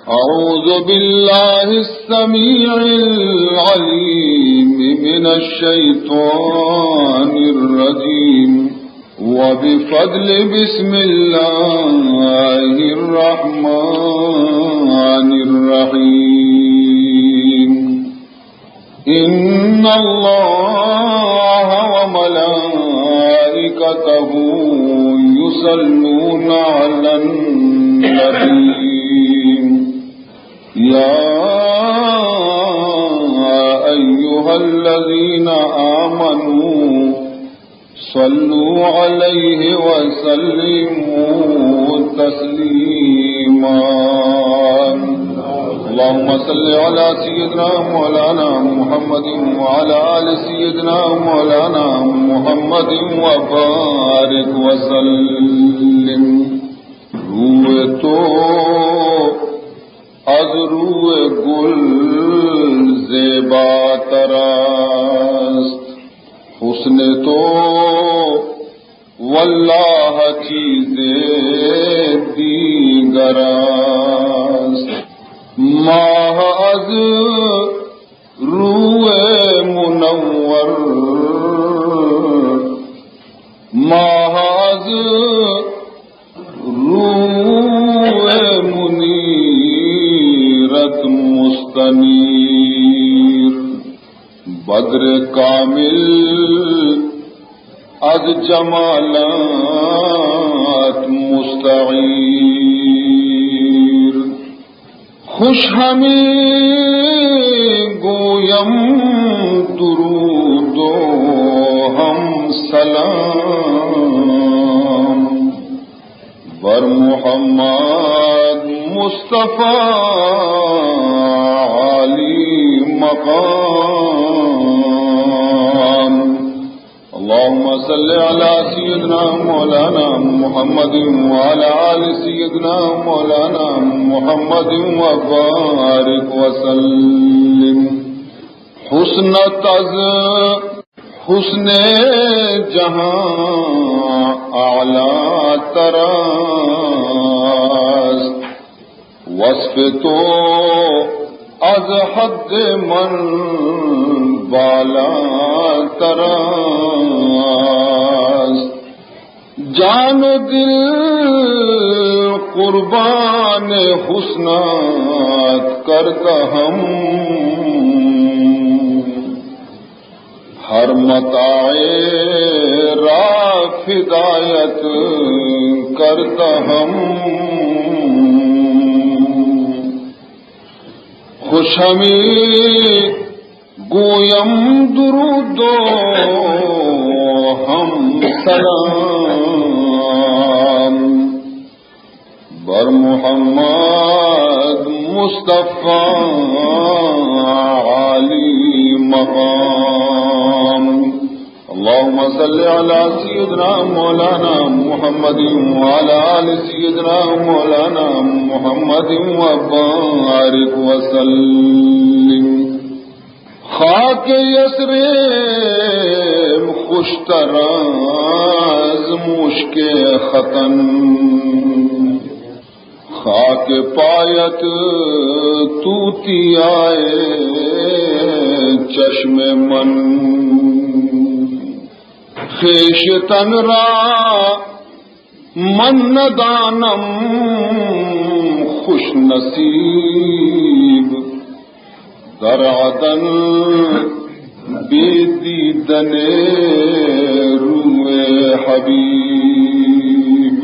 أعوذ بالله السميع العليم من الشيطان الرجيم. وبفضل بسم الله الرحمن الرحيم. إن الله وملائكته يصلون على النبي. يا أيها الذين آمنوا صلوا عليه وسلموا تسليما. اللهم صل على سيدنا مولانا محمد وعلى آل سيدنا مولانا محمد وبارك وسلم. روی تو از روی گل زیباتر است، حسن تو والله چیز دیگر است. ماه از روی منور، ماه از روی منیرت مستنیر، بدر کامل از جمالت مستعیر. خوش همی گویم درود و هم سلام بر محمد مصطفی عالی مقام. اللهم صل على سيدنا مولانا محمد وعلى آل سيدنا مولانا محمد وبارك وسلم. حسنت از حسن جهان اعلاتر است، وصف تو از حد من بالاتر است. جان و دل قربان حسنت کرده‌ام، هر متاع را فدایت کرده‌ام. خوش همی گویم درود و هم سلام بر محمد مصطفی عالی مقام. اللهم صل على سيدنا مولانا محمد وعلى آل سيدنا مولانا محمد وبارك وسلم. خاک یثرب خوشتر از مشک ختن، خاک پایت توتیای چشم من. خویشتن را من ندانم خوش نصیب در عدن بی دیدن روی حبیب.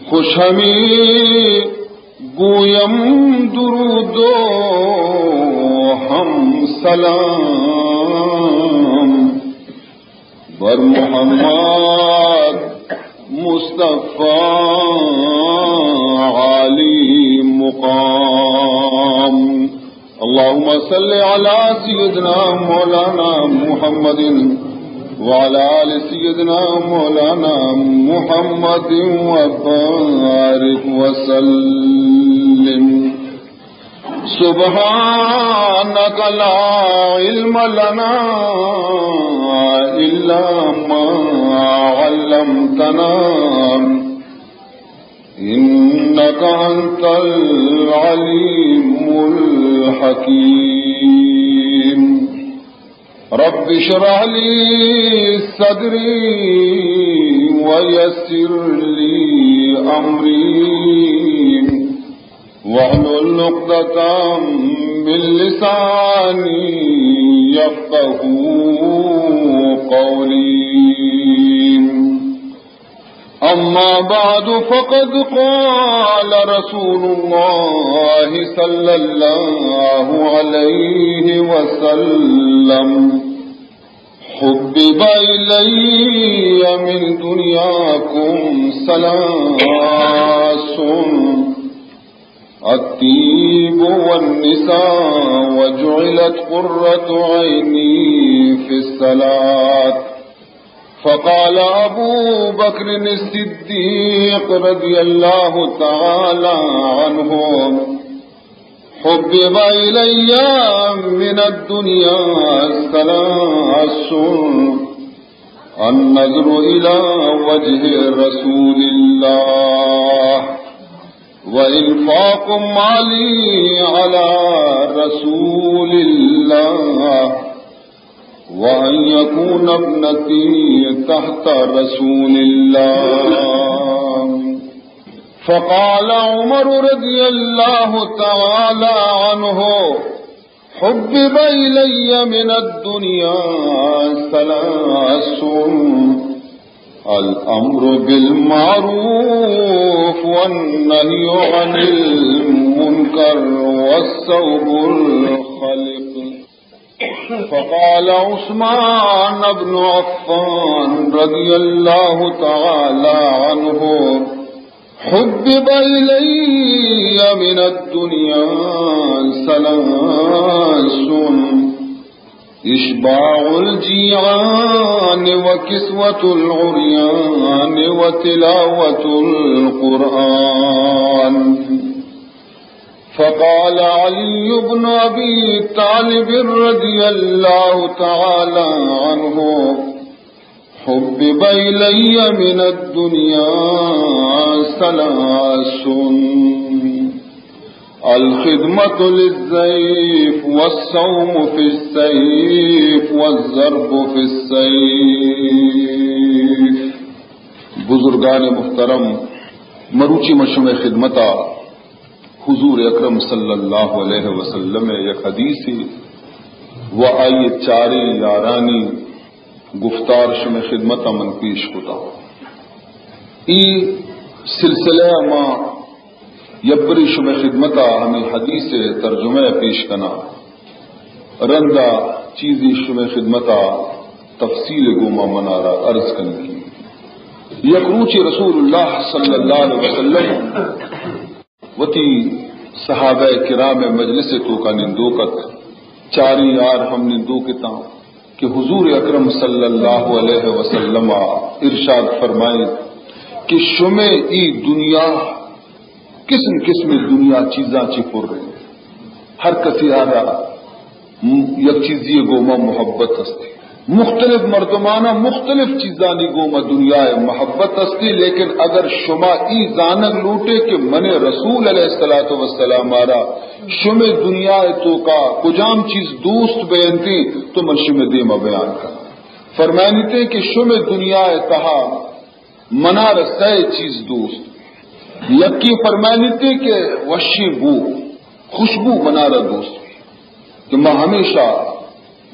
خوش همی گویم درود و هم سلام بر محمد مصطفی عالی مقام. اللهم صل على سيدنا مولانا محمد وعلى آل سيدنا مولانا محمد وبارك وسلم. سبحانك لا علم لنا إلا ما علمتنا، إنك أنت العليم الحكيم. رب اشرح لي صدري ويسر لي أمري واحلل عقدة من لساني يفقهوا قولي. أما بعد، فقد قال رسول الله صلى الله عليه وسلم: حبب إلي من دنياكم ثلاث: الطيب والنساء، وجعلت قرة عيني في الصلاة. فقال أبو بكر الصديق رضي الله تعالى عنه: حبب إلي من الدنيا ثلاث: النظر إلى وجه رسول الله، وإنفاق مالي على رسول الله، وأن يكون ابنتي تحت رسول الله. فقال عمر رضي الله تعالى عنه: حبب إلي من الدنيا ثلاث: الأمر بالمعروف والنهي عن المنكر والثوب الخلق. فقال عثمان بن عفان رضي الله تعالى عنه: حبب إلي من الدنيا ثلاث: إشباع الجيعان وكسوة العريان وتلاوة القرآن. فقال علي بن أبي طالب رضي الله تعالى عنه: حبب إلي من الدنيا ثلاث: الخدمة للضيف، والصوم في الصيف، والضرب في السيف. بزرگان محترم، مروچی من شمئے خدمتا حضور اکرم صلی اللہ علیہ وسلم ءِ یک حدیثے و آئی ءِ چاریں یارانی گفتار شمئے خدمت ءَ من پیش کتاں۔ اے سلسلہ ءَ ما یبرے شمئے خدمت ءَ ہمے حدیث ءِ ترجمہ ءَ پیش کناں۔ رندا چیزے شمئے خدمت ءَ تفصیل ءِ گوما منارا عرض کنگی۔ یک روچے رسول اللہ صلی اللہ علیہ وسلم وتی صحابہ کرام ءِ مجلس ءِ توکا نندوک ات، چاریں یار ہم نندوک اتاں کہ حضور اکرم صلی اللہ علیہ وسلم ءَ ارشاد فرمائیں کہ شمئے ای دنیا قسم قسم دنیا چیزاں چی پر انت، ہر کسی آرا یک چیزی گوما محبت است۔ مختلف مردمانا مختلف چیزانی گوما دنیا ءِ محبت است، لیکن اگر شما ای زانگ لوٹے کہ من رسول علیہ الصلوۃ والسلام آرا شمئے دنیا ءِ توکا کجام چیز دوست بینتی، تو من شمئے دیما بیان کناں۔ فرمائنیتے کہ شمئے دنیا ءِ تہا منارا سئے چیز دوست۔ یکی فرمائنیتے کہ وشیں بو، خوشبو منارا دوست بی کہ ما ہمیشہ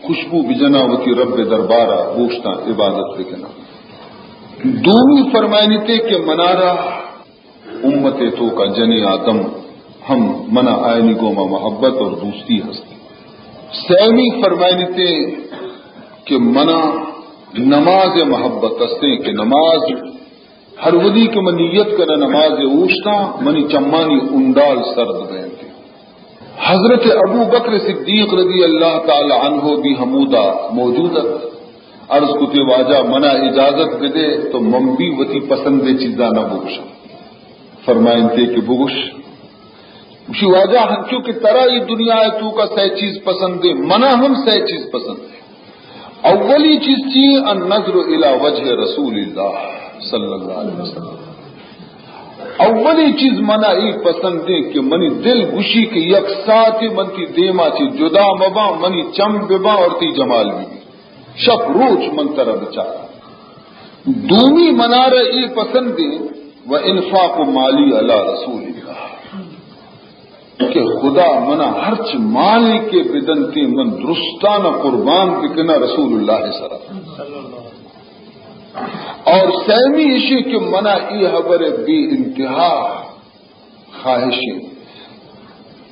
خوشبو بجناں، وتی رب ءِ دربارا بوشتاں عبادت بکناں۔ دومی فرمائنیتے کہ منارا امت ءِ توکا جنیں آدم ہم منا آیانی گوما محبت اور دوستی ہست۔ سیمی فرمائنیتے کہ منا نماز ءِ محبت ہستیں کہ نماز ہر وھدی کہ من نیت کناں نماز ءِ اوشتاں، منی چمانی انڈال سرد بینت۔ حضرت ابو بکر صدیق رضی اللہ تعالی عنہ بھی ہمودا موجود ات۔ عرض کتے، واجہ منا اجازت بدے تو من بھی وتی پسندیں چیزانا بگوشاں۔ فرمائنتے کہ بگوش۔ گوشی، واجہ ہنچو کہ ترا ای دنیا ءِ توکا سئے چیز پسندیں، منا ہم سئے چیز پسندیں۔ اولی چیز چی؟ النظر الی وجہ رسول اللہ صلی اللہ علیہ وسلم۔ اولی چیز منا اے پسندیں کہ منی دل گوشی کہ یک ساعتے من تی دیما چہ جدا مباں، منی چم بباں اور تی جمال ببی۔ شپ روچ من ترا بچاراں۔ دومی منارا اے پسندیں، و انفاق مالی علی رسول اللہ، کہ خدا منا ہرچ مالے کہ بدنتے من درستان قربان بکناں رسول اللہ سرا۔ اور سیمی اشی کہ منا اے حبر بے انتہا خواہشیں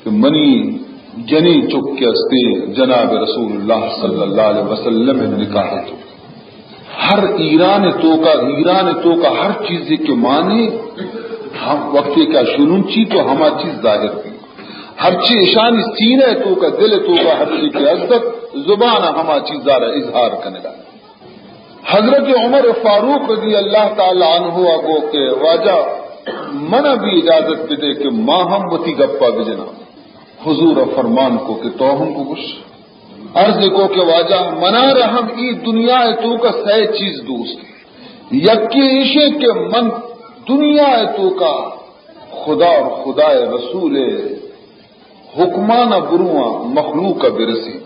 کہ منی جنی چک کہ استے جناب رسول اللہ صلی اللہ علیہ وسلم نکاح تو ہر ایران توکا، ایران توکا ہر چیزے کہ مانے، ہم وقتے کہ شنونچی تو ہما چیز ظاہر بی۔ ہرچی اشانی سینہ توکا، دل توکا ہرچی کہ ازت، زبان ہما چیزارا اظہار کنگا۔ حضرت عمر فاروق رضی اللہ تعالی عنہ گو کہ واجہ، منا بھی اجازت بدے کہ ما ہم وتی گپا بجناں۔ حضور فرمان کو کہ تو ہم بگوش۔ عرض کو کہ واجہ، منارا ہم ای دنیا توکا سئے چیز دوست۔ یکی ایشیں کہ من دنیا توکا خدا اور خدا رسول حکمانا برواں، مخلوقا برسیں،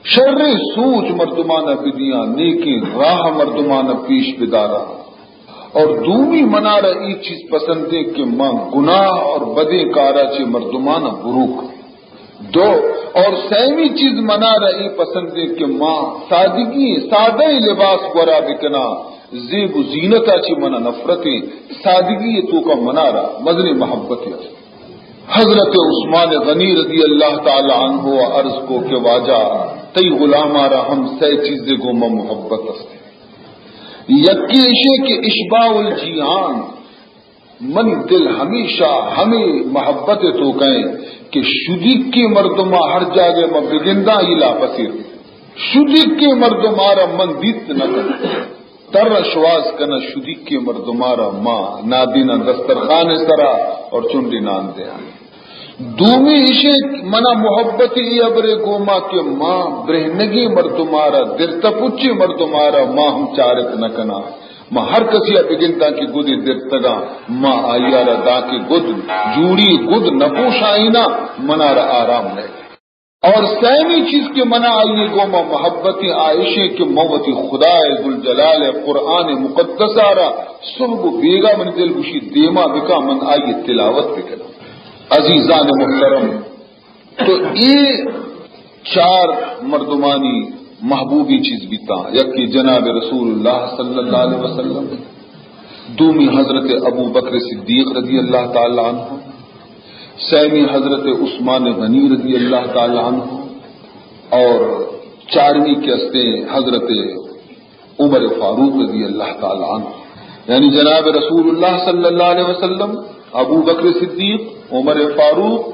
شریں سوج مردمانا بدیاں، نیکیں راہ مردمانا پیش بداراں۔ اور دومی منارا ای چیز پسندیں کہ ما گناہ اور بدیں کارا چہ مردمانا بروک۔ دو، اور سیمی چیز منارا ای پسندیں کہ ما سادگی، سادہ لباس گورا بکناں، زیب و زینتا چہ منا نفرتیں، سادگی توکا منارا مزنیں محبتے است۔ حضرت عثمان غنی رضی اللہ تعالی عنہ عرض کو کہ واجہ، تئی غلامارا ہم سئے چیزے گوما محبت است۔ یکی ایشیں کہ اشباع الجیعان، منی دل ہمیشہ ہمے محبت توکا ایں کہ شدیکیں مردما ہر جاگہ ما بگنداں، ای لاپسیر۔ شدیکیں مردمارا من دیت نہ کناں۔ تر شواز کناں، شدیکیں مردمارا ما نادیناں دسترخان سرا اور چنڈے نان دیاں۔ دومی ایشیں منا محبت ای ابرے گوما کہ ما برہنگیں مردمارا، درتپچیں مردمارا ما ہم چارت نہ کناں۔ ما ہر کسی ء بگنداں کہ گدے درتگاں، ما آئی ء را داں کہ گد جوڑی، گد نہ پوشائیناں، منارا آرام نئے۔ اور سیمی چیز کہ منا آئی گوما محبتیں آ ایشیں کہ من وتی خدائے ذوالجلال ء قرآن مقدس ء را صبح و بیگا منی دل گوشی دیما بکاں، من آئی تلاوت بکناں۔ عزیزان محترم، تو اے چار مردمانی محبوبیں چیز بیتاں، یکے جناب رسول اللہ صلی اللہ علیہ وسلم، دومی حضرت ابو بکر صدیق رضی اللہ تعالی عنہ، سیمی حضرت عثمان غنی رضی اللہ تعالی عنہ، اور چارمی کہ استے حضرت عمر فاروق رضی اللہ تعالی عنہ۔ یعنی جناب رسول اللہ صلی اللہ علیہ وسلم، ابو بکر صدیق، عمر فاروق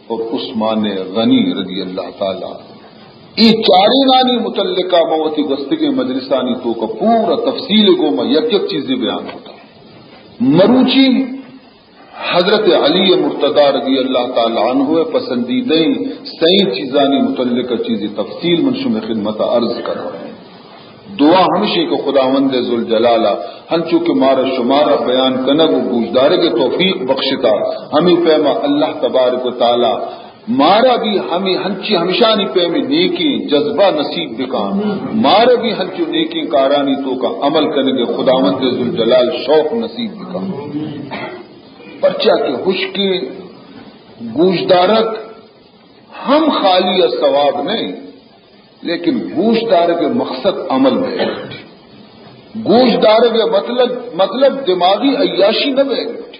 اور عثمان غنی رضی اللہ تعالی عنہ۔ اے چارینانی متعلقہ ما وتی گوستگیں مجلسانی توکا پورا تفصیل گوما یک یک چیزے بیان کتا۔ مروچی حضرت علی مرتضی رضی اللہ تعالی عنہ ء پسندیدہ سئیں چیزانی متعلق چیزے تفصیل من شمئے خدمت ء عرض کناں۔ دعا ہمشی کہ خداوند ذوالجلال ء ہنچو کہ مارا شمارا بیان کنگ و گوشدارگ ء توفیق بخشتا، ہمے پیما اللہ تبارک و تعالی مارا بھی ہمے ہنچی ہمشانی پیمیں نیکیں جذبہ نصیب بکاں، مارا بھی ہنچو نیکیں کارانی توکا عمل کنگ ء خداوند ذوالجلال شوق نصیب بکاں۔ پرچا کہ ہشکیں گوشدارگ ہم خالی از ثواب نہ انت، لیکن گوشدارگ ء مقصد عمل بئیگ لوٹی۔ گوشدارگ ء مطلب، مطلب دماغی عیاشی نہ بئیگ لوٹی،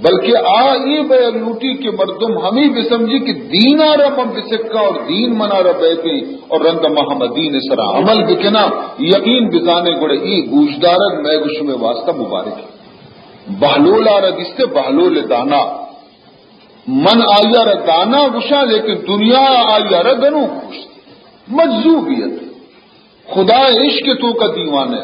بلکہ آ اے بئیگ لوٹی کہ مردم ہمے بسمجھی کہ دین ء را من بسکاں اور دین منا را بئیتیں اور رند ما ہم دین ء سرا عمل بکناں، یقین بزانے گڑا اے گوشدارگ مئے گشمے واسطہ مبارک انت۔ بہلول ء را دیستے، بہلول دانا۔ من آئی ء را دانا گوشاں، لیکن دنیا آئی ء را گنوک گوشت۔ مجذوبیت۔ خدا عشق توکا دیوانہ۔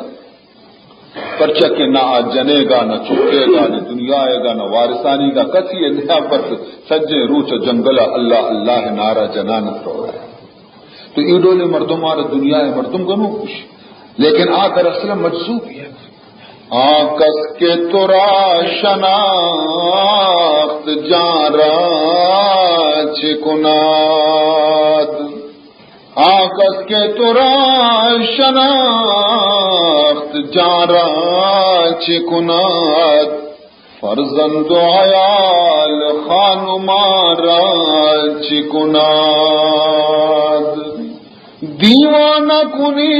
پرچا کہ نہ آ جنیگا، نہ چکیگا، نہ دنیایگا، نہ وارثانیگا، کسی ء نیا پر سجیں روچ جنگل ء اللہ اللہ نعرہ جنان ء رو۔ تو اے ڈولیں مردماں را دنیا ء مردم گنوک گوشی، لیکن آ دراصل مجذوبیت۔ آ کس که تو را شناخت، جان را چه کناد؟ آ کس که تو را شناخت، جان را چه کناد؟ فرزند و عیال، خانمان را چه کناد؟ دیوانه کنی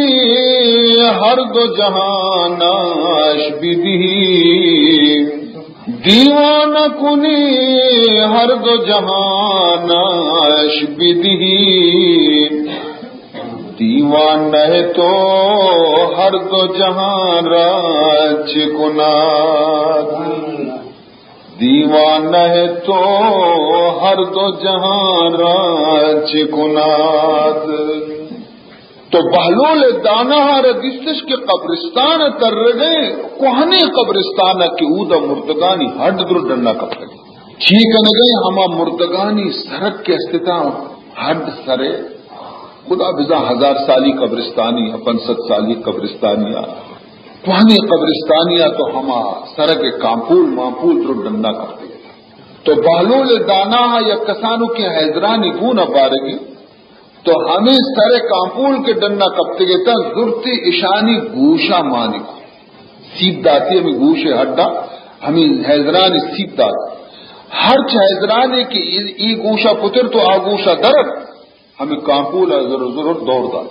هر دو جهانش بدهی، دیوانه کنی هر دو جهانش بدهی، دیوانه تو هر دو جهان را چه کناد؟ دیوانه تو هر دو جهان را چه کناد؟ تو بهلول دانا را دیستش که قبرستان ترگئے، کوهنیں قبرستان که اودا مردگانی هڈ درو ڈنا کپتگ. چی کنگئے؟ هما مردگانی سرک که استتاں، هڈ سرے، خدا بزاں هزار سالی قبرستانی، پنچ سد سالی قبرستانی، کوهنیں قبرستانی تو هما سرگ کامپول مامپول درو ڈنا کپتگ. تو بهلول دانا یک کسانوکیں حیزرانی گون بارگی، تو همے سر کامپول که ڈنا کپتگ اتاں، زرتی اشانی گوشا مانی کو. سیب داتی همی گوش هڈا، همی حیزرانی سیب دات. هرچ حیزرانی که ای، ای گوشا پتر تو آ گوشا درد، همی کامپول زر زر دور دات.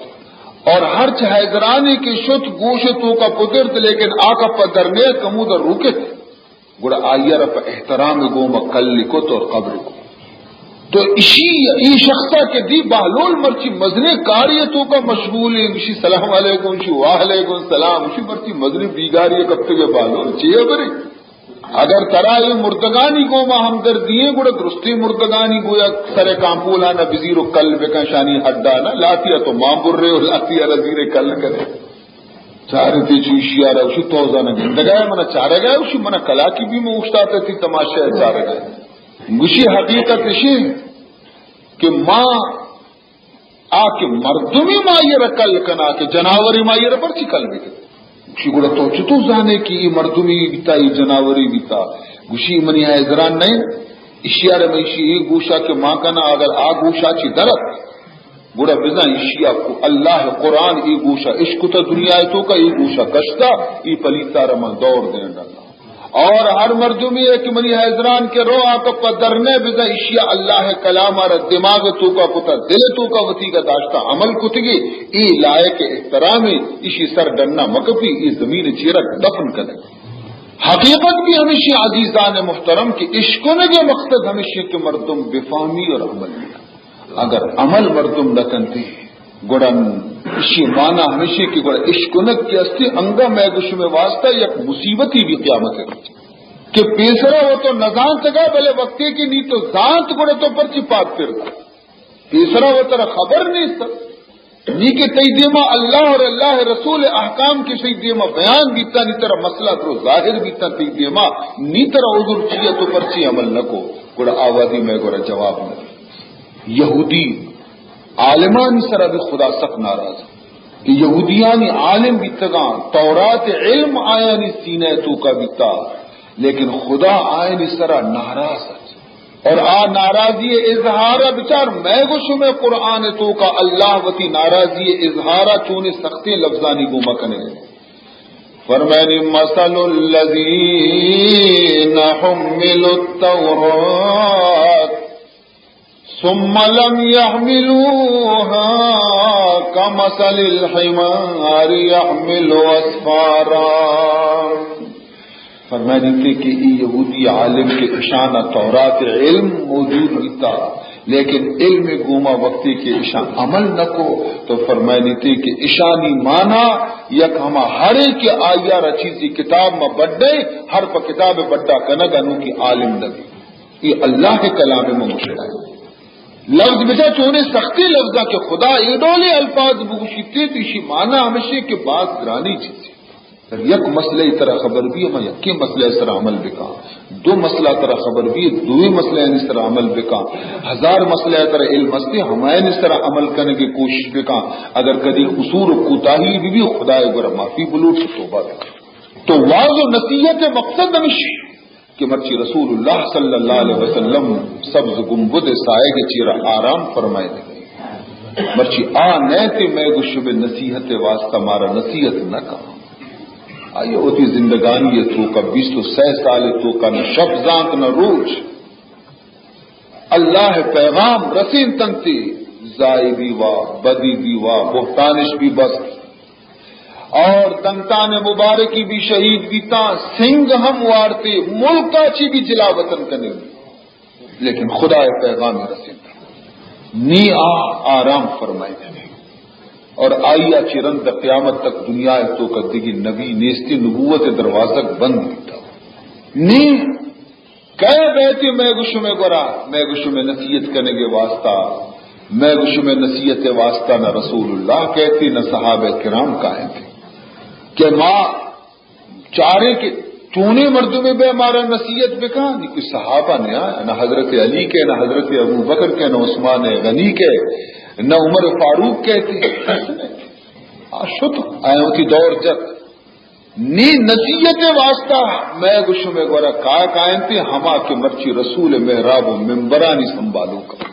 اور هرچ حیزرانی که شت گوش توکا پترت، لیکن آ کپا در نیت، کمودا روکت. گڑا آئی ء را پہ احترام ء گوما کلی کت اور قبر کت. تو اشی، ای شخصا کہ دی بہلول مرچی مزنیں کاری ء توکا مشغول ہیں، اشی سلام علیکم، اشی وعلیکم السلام، اشی مرچی مزنیں بیگاری ء کپتگ ء بہلول، چے ہبرے؟ اگر ترا اے مردگانی گوما ہمدردی ہیں، گڑا درستیں مردگانی گویا سر کامپولانا بزیر و کل بکن، شانی ہڈانا لاتی ء تو مان برے و لاتی ء را زیر کل کرے. چارتی چو ایشی ء را، گوشی تو زاناں گندگا ئے، منا چارگا ئے؟ گوشی منا کلاکی بی، من اوشتاتہ تئی تماشا ء چارگا ئے. گوشی حقیقت اشی کہ ما آ کہ مردمی ما آئی ء را کل کنا کہ جناوری ما آئی ء را پرچی کل بکن؟ گوشی گڑا تو چطور زانے کہ ای مردمی بیتا، ای جناوری بیتا؟ گوشی منی حیزران نہ انت، اشی ء را من اشی ای گوشا کہ ما کنا، اگر آ گوشا چی درت، گڑا بزاں ایشی ء کو-، اللہ ء قرآن اے گوشا اشکتا، دنیا ء توکا اے گوشا کشتا، اے پلیتا را من دور دین ڈنا. اور ہر مردمی ہے کہ منی حیزران کے رو آ کپا درنے، بزاں ایشی ء اللہ ء کلام ء را دماغ ء توکا کتا، دل ء توکا وتی کا داشتا عمل کتگی، اے لائق احترام، ایشی سر ڈنا مکپی، اے زمین چیرا دفن کنگ. حقیقت بھی ہمیشی عزیزان محترم کہ اشکنگ مقصد ہمیشی کہ مردم بفہمی اور عمل بکن. اگر عمل مردم نہ کنتے، گڑا اشی مانا ہمیشی کہ گڑا اشکنگ کہ استی انگا مئے گشمے واسطہ یک مصیبتی بھی قیامت ہے کہ پیسرا وہ تو نزانتگا، بلے وقتی کہ نی تو زانت گڑا تو پرچی پاد پر دا. پیسرا وہ ترا خبر نہیں سب. نی کہ تئی دیما اللہ اور اللہ رسول احکام کہ تئی دیما بیان بیتا، نی ترا مسئلہ درو ظاہر بیتا تئی دیما، نی ترا عذر چیا تو پرچی عمل نہ کو، گڑا آوادی میں گڑا جواب نہ دی. یہودی عالمانی سرا بھی خدا سک ناراض کہ یہودیانی عالم بیتگاں، تورات علم آیانی سینہ توکا بیتا، لیکن خدا آیانی سرا ناراض ات. اور آ ناراضی اظہار بچار، میں گو شمے قرآن توکا اللہ وتی ناراضی اظہار چونے سختے لفظانی گو مکنے. فرمائنی: مثل الذين حملوا التوراة ثم لم يحملوها كمثل الحمار يحمل أسفارا. فرمائنی کہ ای یہودی عالم کہ اشانا تورات علم موجود بیتا، لیکن علم گوما وقتی کہ اشان عمل نہ کو، تو فرمائنی کہ اشانی مانا یک ہما ہرے کہ آیا را چیزی کتاب ما بڈے، ہر پہ کتاب بڈا کنگ انو کہ عالم نبی. یہ اللہ کے کلام میں مشکل ہے. لفظ بجا چونے سختی لفظا کہ خدا اے ڈولے الفاظ بگوشیتے تو اشی مانا ہمیشی کہ باز گرانی چیزی. اگر یک مسئلہ ترا خبر بھی، ہما یکے مسئلہ سر عمل بکا. دو مسئلہ ترا خبر بھی، دوی مسئلہ یعنی سر عمل بکا. ہزار مسئلہ ترا علم ہستے، ہمایانی سر عمل کرنے کی کوشش بکا. اگر کدی قصور و کوتاہی بھی، بھی خدا گورا معافی بلوٹ، توبہ بکا. تو واز و نصیحت مقصد ہمیشی کہ مرچی رسول اللہ صلی اللہ علیہ وسلم سبز گنبد سائے کے چیرا آرام فرمائے۔ مرچی آ نئے تے میں گشم نصیحت واسطہ مارا نصیحت نہ کہاں۔ آئی وتی زندگانی توکا بیست و سہ سال توکا نہ شپ زانت نہ روچ اللہ پیغام رسین تنتے، زائی بھی وا، بدی بھی وا، بہتانش بھی بست، اور دنتان مبارکی بھی شہید بیتا، سنگ ہم وارتے، ملکا چی بھی جلا وطن کنے، لیکن خدا پیغام رسین تنتے۔ نی آ آرام فرمائے کنے۔ اور آئی چی رند قیامت تک دنیا توکا دگی نبی نیستی، نبوت دروازگ بند بیتا۔ نی کئے بیتی میں گشم گورا، میں گشم نصیحت کنگے واسطہ، میں گشم نصیحت واسطہ نہ رسول اللہ کہتی، نہ صحابہ کرام کہتی کہ ما چارے کہ چونے مردمے بے مارا نصیحت بکا، نی کوئی صحابہ نہ آیا، نہ حضرت علی کے، نہ حضرت ابو بکر کے، نہ عثمان غنی کے، نہ عمر فاروق کہتی۔ آ شت آیا وتی دور جت۔ نی نصیحت واسطہ میں گشم گورا کا کائنتے، ہما کہ مرچی رسول محراب و ممبرانی سنبھالو کا۔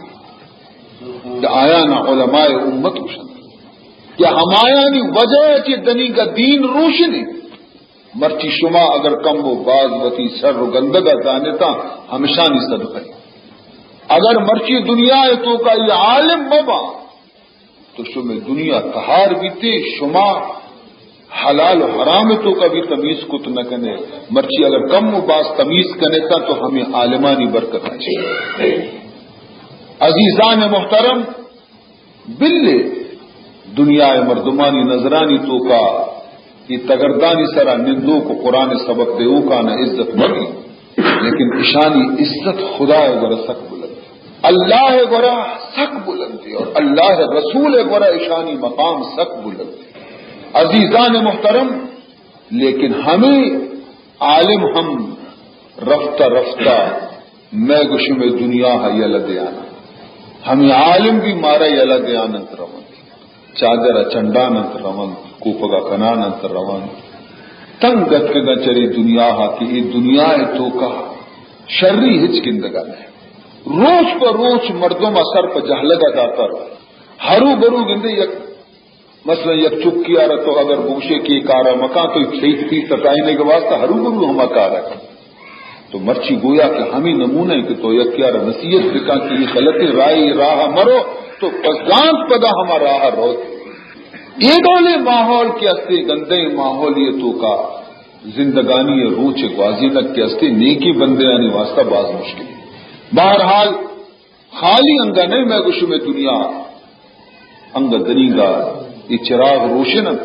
کہ آیانا علماء امت گشن کہ ہمایانی وجہ چی دنی کا دین روشنی۔ مرچی شما اگر کم و باز وتی شر و گندگا زانتا، ہمشانی صدقہ۔ اگر مرچی دنیا توکا یہ عالم مبا، تو شمے دنیا تہار بیتے، شما حلال و حرام توکا بھی تمیز کت نہ کنے۔ مرچی اگر کم و باز تمیز کنے تا تو ہمیں عالمانی برکت آ چی۔ عزیزان محترم، بلے دنیا مردمانی نظرانی توکا یہ تگردانی سرا نندوک و قرآن سبق دیوکانا عزت مبی، لیکن اشانی عزت خدا گورا سک بلند، اللہ گورا سک بلند اور اللہ رسول گورا اشانی مقام سک بلند۔ عزیزان محترم، لیکن ہمیں عالم ہم رفتہ رفتہ میں گشم دنیا ہا یلہ دیانا۔ ہمیں عالم بھی مارا یلہ دیان انت روان۔ چادر ء چنڈان انت روان، کوپگ ء کنان انت روان۔ تنگ اتکگاں چرے دنیا ء کہ اے دنیا ء توکا شری ہچ گندگ ء نہ۔ روچ پہ روچ مردم ء سر پہ جہلگ ء داتر۔ ہرو برو گندے یک، مثلاً یک چکی ء را تو اگر بگشے کہ اے کار ء مکان تو یک سہی تئی ستائینگ ء واسطہ ہرو برو ہما کار ء کن۔ تو مرچی گویا کہ ہمے نمونہ انت کہ تو یکے ء را نصیحت بکن کہ اے غلطیں راہ، اے راہ ء مرو، تو پہ زانت پدا ہما راہ ء روت۔ اے ڈولیں ماحول کہ استے گندیں ماحول یہ توکا زندگانی ء روچ ء گوازینگ کہ استے نیکیں بندیانی واسطہ باز مشکل۔ بہرحال، خالی انگا نئے، مئے گشمے دنیا انگا دنیگا اے چراغ روشن انت۔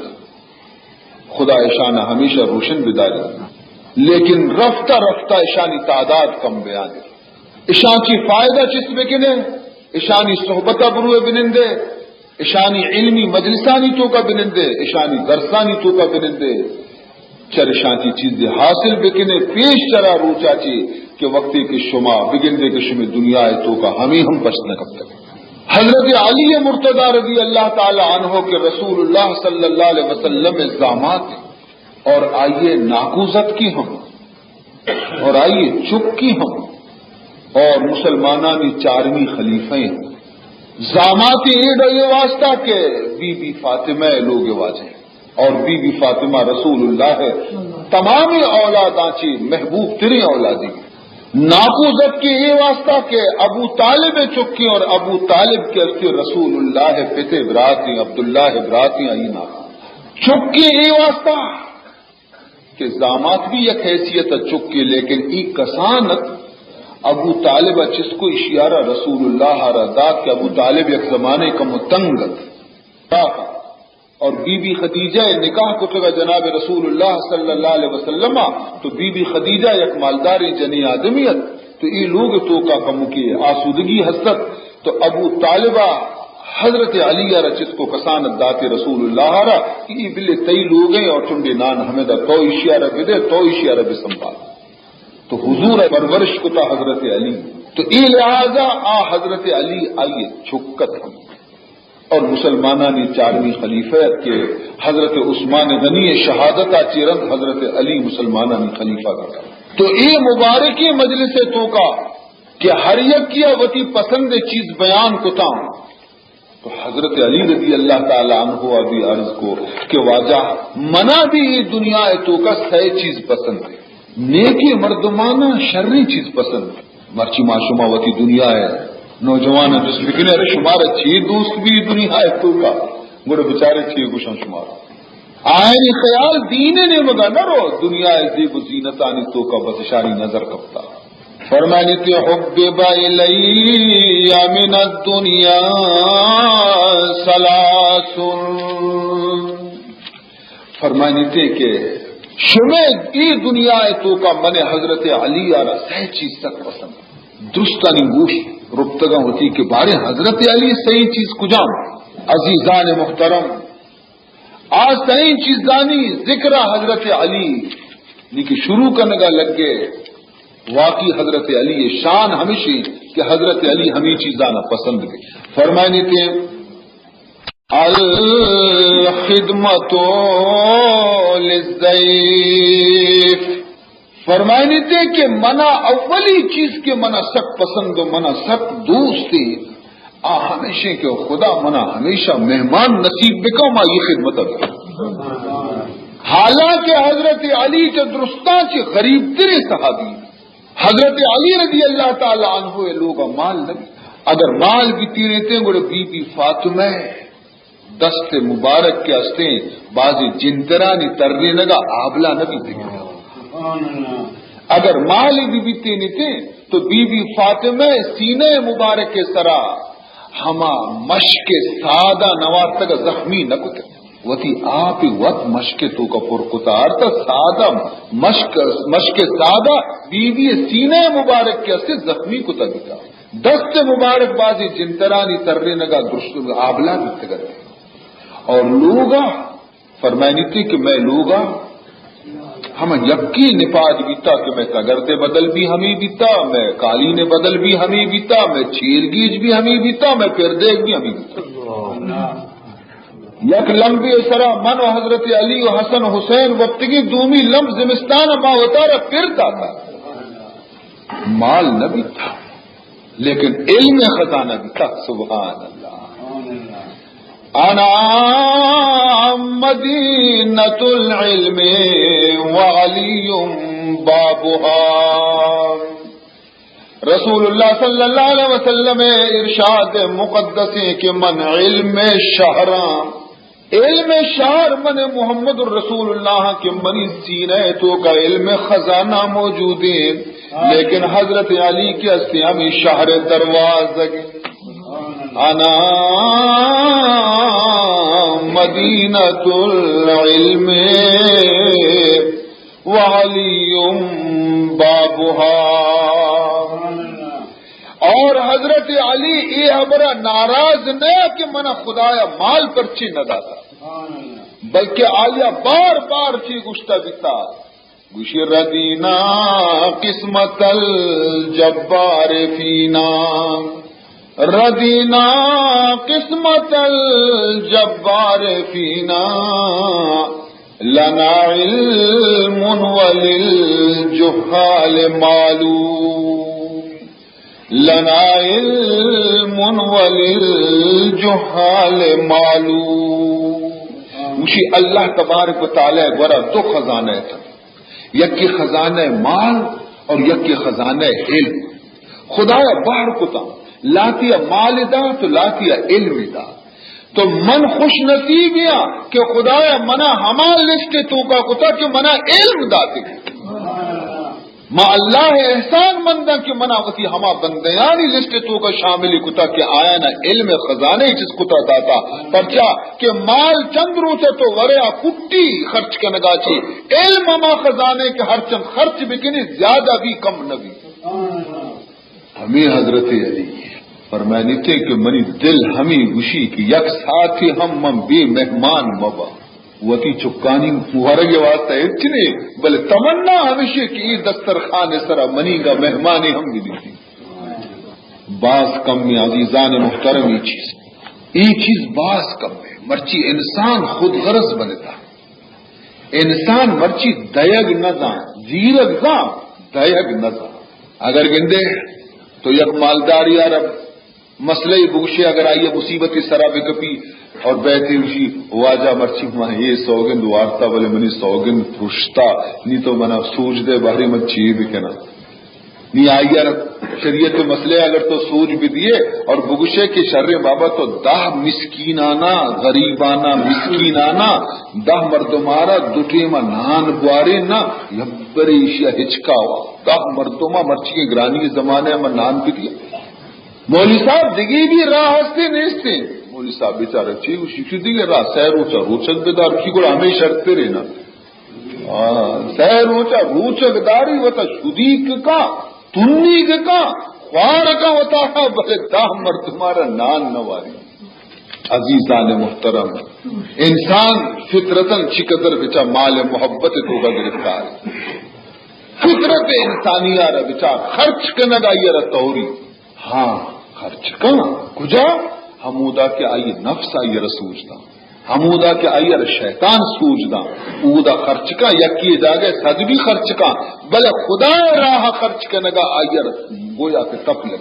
خدا اشان ہمیشہ روشن بداری، لیکن رفتہ رفتہ اشانی تعداد کم بیان انت۔ اشان چی فائدہ چست بکنے، اشانی صحبتہ بروے بنندے، اشانی علمی مجلسانی توکا بنندے، اشانی درسانی توکا بنندے، چر اشان چی چیزے حاصل بکنے، پیش چرا روچا چی کہ وقتی کہ شما بگندے کہ شمی دنیا توکا ہمیں ہم پشت نہ کپتگ۔ حضرت علی مرتضی رضی اللہ تعالی عنہ کہ رسول اللہ صلی اللہ علیہ وسلم زامات اور آئیے ناکوزتکی ہم اور آئی چکی ہم اور مسلمانانی چارمی خلیفہ ہیں۔ زامات ایڈ یہ واسطہ کہ بی بی فاطمہ لوگ واجہ اور بی بی فاطمہ رسول اللہ ہے، تمام اولاداں چی محبوب ترین اولادی۔ ناکوزتکی یہ واسطہ کہ ابو طالب چکی اور ابو طالب کے استے رسول اللہ پتے براتی، عبداللہ براتی، آئی ناکو چکی یہ واسطہ کہ زامات بھی یک حیثیت چکے، لیکن ای کسانت ابو طالب چسکو اشیارہ رسول اللہ را دات کہ ابو طالب یک زمانے کم تنگ ات۔ اور بی بی خدیجہ نکاح کتگا جناب رسول اللہ صلی اللہ علیہ وسلم، تو بی بی خدیجہ یک مالدار جنی آدمی ات، تو ای لوگ توکا کمکی آسودگی ہست ات۔ تو ابو طالبہ حضرت علی ء را چست کو کسانت داتے رسول اللہ ء را کہ ای بلے تئی لوگیں اور چنڈے نان ہمیں دا، تو ایشی ء را بدے، تو ایشی ء را بسنبھال۔ تو حضور ء پرورش کتا حضرت علی۔ تو ای لحاظا آ حضرت علی آئی چکت ہم۔ اور مسلمانانی چارمی خلیفہ ات کہ حضرت عثمان غنی شہادت ءَ چہ رند حضرت علی مسلمانانی خلیفہ بیتا۔ تو اے مبارکیں مجلس ءِ توکا کہ ہر یکے ءَ وتی پسند چیز بیان کتاں، تو حضرت علی رضی اللہ تعالی عنہ ءَ بھی عرض کو کہ واجہ، منا بھی اے دنیا ءِ توکا سئے چیز پسند ایں۔ نیکیں مردماناں شریں چیز پسند۔ مرچی ما شما وتی دنیا ءِ نوجواناں جست بکنیں، ارے شمارا چے دوست بی دنیا ءِ توکا؟ گڑا بچارے چے گوشاں شمارا۔ آیانی خیال دین ءِ نیمگا نہ رو، دنیا ءِ زیب و زینتانی توکا بس اشانی نظر کپتا۔ فرمائنیتے، حبب الی من الدنیا ثلاث۔ فرمائنیتے کہ شمے اے دنیا ءِ توکا من حضرت علی ءَ را سئے چیز سک پسند۔ درستانی گوش رپتگاں وتی کہ بارے حضرت علی سئیں چیز کجام؟ عزیزان محترم، آ سئیں چیزانی ذکر ءَ حضرت علی نی کہ شروع کنگا لگے، واقعی حضرت علی شان ہمیشی کہ حضرت علی ہمیں چیزانا پسند بی۔ فرمائنیتے، الخدمت للضیف۔ فرمائنیتے کہ منا اولی چیز کہ منا سک پسند و منا سک دوست ایں، آ ہمیشیں کہ خدا منا ہمیشہ مہمان نصیب بکا، ما یہ خدمت بکا۔ حالانکہ حضرت علی چہ درستاں چہ غریب تریں صحابی، حضرت علی رضی اللہ تعالی عنہ ءِ لوگا مال نبی۔ اگر مال بیتینیتے گڑا بی بی فاطمہ دست مبارک کہ استیں، بازیں جنترانی ترینگا آبلہ نہ بیتگ۔ اگر مال بی بیتینیتے تو بی بی فاطمہ سینہ مبارک سرا ہما مشک سادہ نوارتگ زخمی نہ کتگ۔ وتی آپ وت مشک توکا پر کتا آرتا، سادہ مشک، مشک سادہ بی بی سینہ مبارک کہ استیں زخمی کتا بیتا۔ دست مبارک بازیں جنترانی ترینگا درست آبلہ بیتگ ات۔ اور لوگا فرمائنیتے کہ مئے لوگا ہم یکی نپاد بیتا کہ مئے تگرد بدل بی ہمیں بیتا، مئے قالین بدل بی ہمیں بیتا، مئے چیرگیج بی ہمیں بیتا، مئے پردیگ بی ہمیں بیتا۔ یک لمبے سرا من و حضرت علی و حسن حسین وپتگیں، دومی لمب زمستان ما وتارا پر داتا۔ مال نہ بیتا، لیکن علم خزانہ بیتا۔ سبحان اللہ۔ انا مدینۃ العلم وعلی بابها۔ رسول اللہ صلی اللہ علیہ وسلم ارشاد مقدس ہے کہ من علم شہراں۔ علم شہر من محمد الرسول اللہ کہ منی سینہ توکا علم خزانہ موجود ہے، لیکن حضرت علی کہ استیں ہمیں شہر دروازگ۔ انا مدینۃ العلم وعلی بابها۔ اور حضرت علی اے ہبرا ناراض نہ کہ منا خدایا مال پرچی نہ داتا، بلکہ آیا بار بار چی گشتا بیتا، گوشی، ردینا قسمت الجبار فینا، ردینا قسمت الجبار فینا، لنا علم وللجهال مال۔ لنا علم وللجهال مال۔ گوشی، اللہ تبارک و تعالی گورا دو خزانہ ات، یکی خزانہ مال اور یکی خزانہ علم۔ خدایا بہر کتا، لاتی مال دا تو لاتی علم دا۔ تو من خوش نصیبیاں کہ خدایا منا ہما لسٹ توکا کتا کہ منا علم داتے۔ ما اللہ احسان منداں کہ منا وتی ہما بندیانی لسٹ توکا شامل کتا کہ آیانا علم خزانہ چیز کتا داتا۔ پرچا کہ مال چند روچے تو وریا کٹی خرچ کنگا چی، علم ہما خزانے کہ ہر چند خرچ بکنی زیادہ بھی کم نبی۔ ہمیں حضرت علی فرمائنیتے کہ منی دل ہمیں گوشی کہ یک ساعتے ہم من بے مہمان مبا۔ وتی چکانی ورگ واسطہ ہچ نے، بلے تمنا ہمیشی کہ اے دسترخوان سرا منیگا مہمانے ہم ببیتی۔ باز کم میں عزیزان محترم اے چیز۔ اے چیز باز کم ایں۔ مرچی انسان خود غرض بنتا۔ انسان مرچی دئیگ نہ زان، زیرگ زان، دئیگ نہ زان۔ اگر گندے تو یک مالدارے ءَ را مسئلہ ئے بگوشے، اگر آئی ءَ مصیبتے سرا بکپی اور بیت ئے گوشی، واجہ مرچی ما اے سوگند وارتا، بلے منی سوگند پرشتا، نی تو منا سوج دے، بارے من چے بکناں؟ نی آئی ءَ را شریعت ءِ مسئلہ ءَ اگر تو سوج بدیے اور بگوشے کہ شریں بابا، تو دہ مسکینانا، غریبانا، مسکینانا، دہ مردمارا دو ٹیم ءَ نان بوارے نا، یبرے ایشی ءَ ہچکاوا، دہ مردما مرچی گرانی زمانے ءَ من نان بدیے۔ مولوی صاحب، دگہ بھی راہ ہستے نیستے؟ مولوی صاحب بیچارہ چی گوشی، چو دگہ راہ، سہ روچا روچگ بدار، چی گڑا ہمیں شرط پہ رینا۔ آ، سہ روچا روچگ داری، وتا شدیگ کا، تنیگ کا، خوار کا وتا، بلے دہ مردمارا نان نواری۔ عزیزان محترم، انسان فطرتاً چقدر بچا مال محبت توکا گرفتار ہے۔ فطرت انسانی آ را بچا خرچ کنگا آئی را توری۔ ہاں، خرچ کن۔ کجا؟ ہمودا کہ آئی نفس آئی را سوج داں، ہمودا کہ آئی را شیطان سوج داں، اودا خرچ کن۔ یکی جاگہ صد بھی خرچ کن، بلے خدا راہ خرچ کنگا آئی را گویا کہ تپ لگی،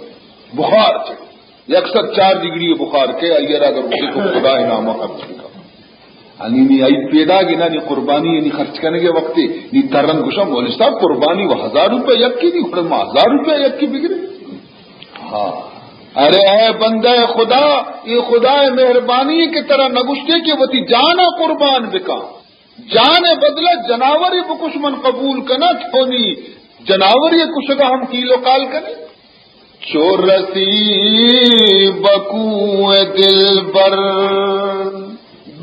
بخار چڑھی۔ یک سد چار ڈگری بخار کے، آئی را اگر اسے تو خدا نامہ خرچ بکن۔ انی نی آئی پیدا گنا نی قربانی نی خرچ کنگے وقتے نی ترن گوشا، مولوی صاحب، قربانی و ہزار روپے یکی دی، گڑا ما ہزار روپے یکی بگرے۔ ہاں۔ ارے اے بندہ خدا، اے خدا مہربانی کہ ترا نگوشتے کہ وتی جانا قربان بکا۔ جان بدلہ جناوری بکش، من قبول کنا، تو نی جناوری کشگا ہم کیلو کال کنے۔ چو رسی بکوئے دلبر،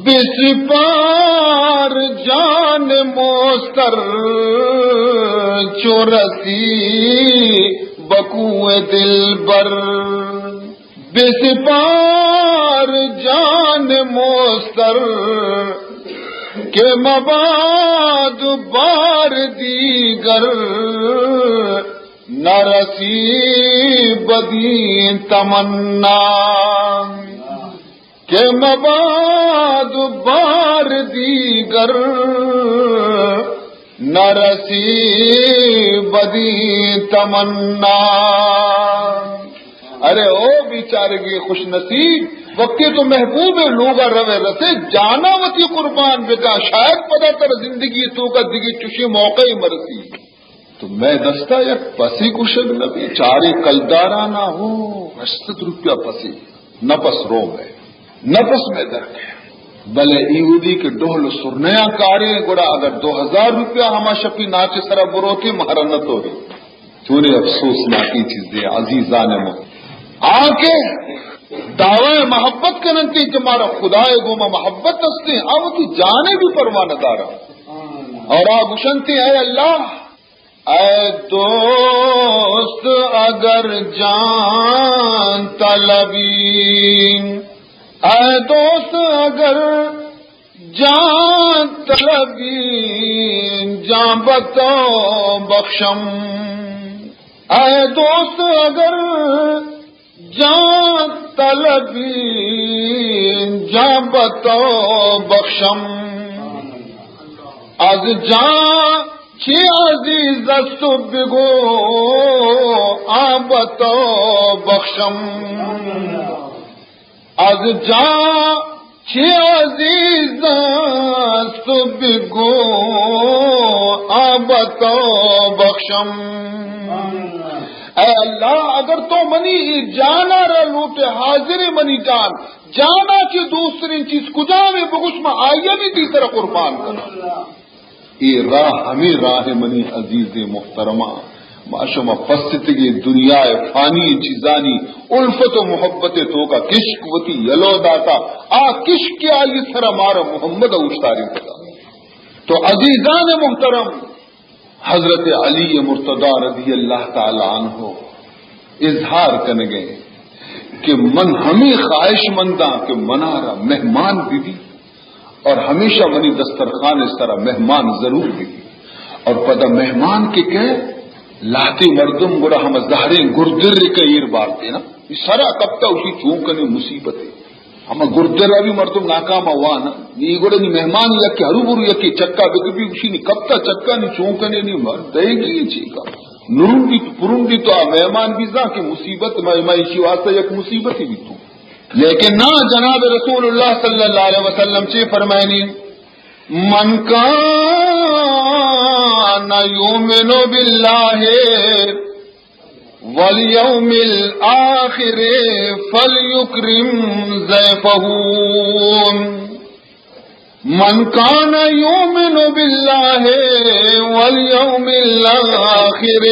بسپار جان مستر۔ چو رسی بکوئے دلبر، بسپار جان مستر، کہ مباد بار دیگر نرسی بدی تمنا، کہ مباد بار دیگر نرسی بدی تمنا۔ ارے او بیچارگی خوش نصیب، وقتی تو محبوب لوگا روے رسے، جانا وتی قربان بکا، شاید پدا تر زندگی توکا دگہ چشیں موقعی مرسی۔ تو مئے دستا یک پسے کشگ نہ بی، چارے کلدارا نہ ہو، ہشت سد روپیہ پسے، نپس رو مئے، نپس مئے در کئے۔ بلے ایودی کہ ڈہل و سرنیاں کارے، گڑا اگر دو ہزار روپیہ ہما شپی ناچ سرا بروتے، مہرا نہ توری۔ چونے افسوسناکیں چیزے عزیزان من۔ آ کہ دعوی محبت کننتے کہ مارا خدائے گوما محبت ہستے، آ وتی جانے بھی پرواہ نہ دارا۔ اور آ گشنتے، اے اللہ، اے دوست اگر جان طلبی، اے دوست اگر جان طلبی، جان بتو بخشم۔ اے دوست اگر جان طلبی، جان بتو بخشم۔ از جان چی عزیز است بگو، آن بتو بخشم۔ از جان چی عزیز است بگو، آن بتو بخشم۔ اے اللہ، اگر تو منی اے جانا را لوٹے، حاضر منی جان، جانا چی دوسترین چیز کجامے بگوش، ما آئیا بھی تئی سر قربان کناں۔ اے راہ ہمے راہ منی عزیزیں محترماں، ما شما پستگیں دنیا ء فانی چیزانی الفت و محبت ء توکا کشک وتی یلو داتا، آ کشک کہ آئی سرا مارا محمد ء اوشتارینتگا۔ تو عزیزان محترم، حضرت علی مرتضی رضی اللہ تعالی عنہ اظہار کنگے کہ من ہمے خواہش منداں کہ منارا مہمان بہ بی اور ہمیشہ منی دسترخوان ء سرا مہمان ضرور بہ بی۔ اور پدا مہمان کہ کئے، لہتے مردم گڑا ہم زہریں گردر کہ ایر بارتے نا، سرا کپتا، اشی چون کنے مصیبتے۔ ہما گردر ءَ بھی مردم ناکام ءَ وان، نی گڑا نی مہمان یکے ہرو برو یکے چکا بکپی گوشی نی کپتا چکا نی چون کنے نی مر دئیگی چیکا۔ نرندی تو پرندی تو آ مہمان بھی زان کہ مصیبت میں، میں ایشی واسطہ یک مصیبتی بھی تو۔ لیکن نا، جناب رسول اللہ صلی اللہ علیہ وسلم چے فرمائنی، من کان یؤمن باللہ والیوم الآخر فلیکرم ضیفہ۔ من کان یؤمن باللہ والیوم الآخر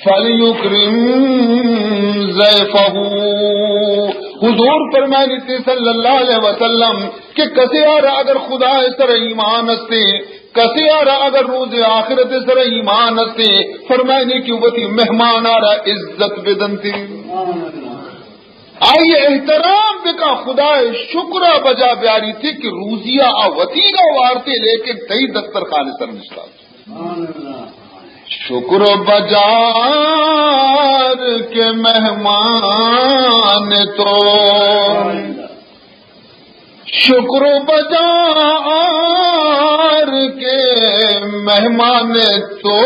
فلیکرم ضیفہ۔ حضور فرمائنی تھے صلی اللہ علیہ وسلم کہ کسے آرا اگر خدا سر ایمان استے، کسے آرا اگر روز آخرت سر ایمان استے، فرمائنی کہ وتی مہمان آرا عزت بدنتے، آئی احترام بکا، خدا شکر بجا بیاری تھے کہ روزیا آ وتیگا وارتے لیکن تئی دسترخوان سر نشتا۔ شکر بجا آر کہ مہمان تو، شکر بجا آر کہ مہمان تو،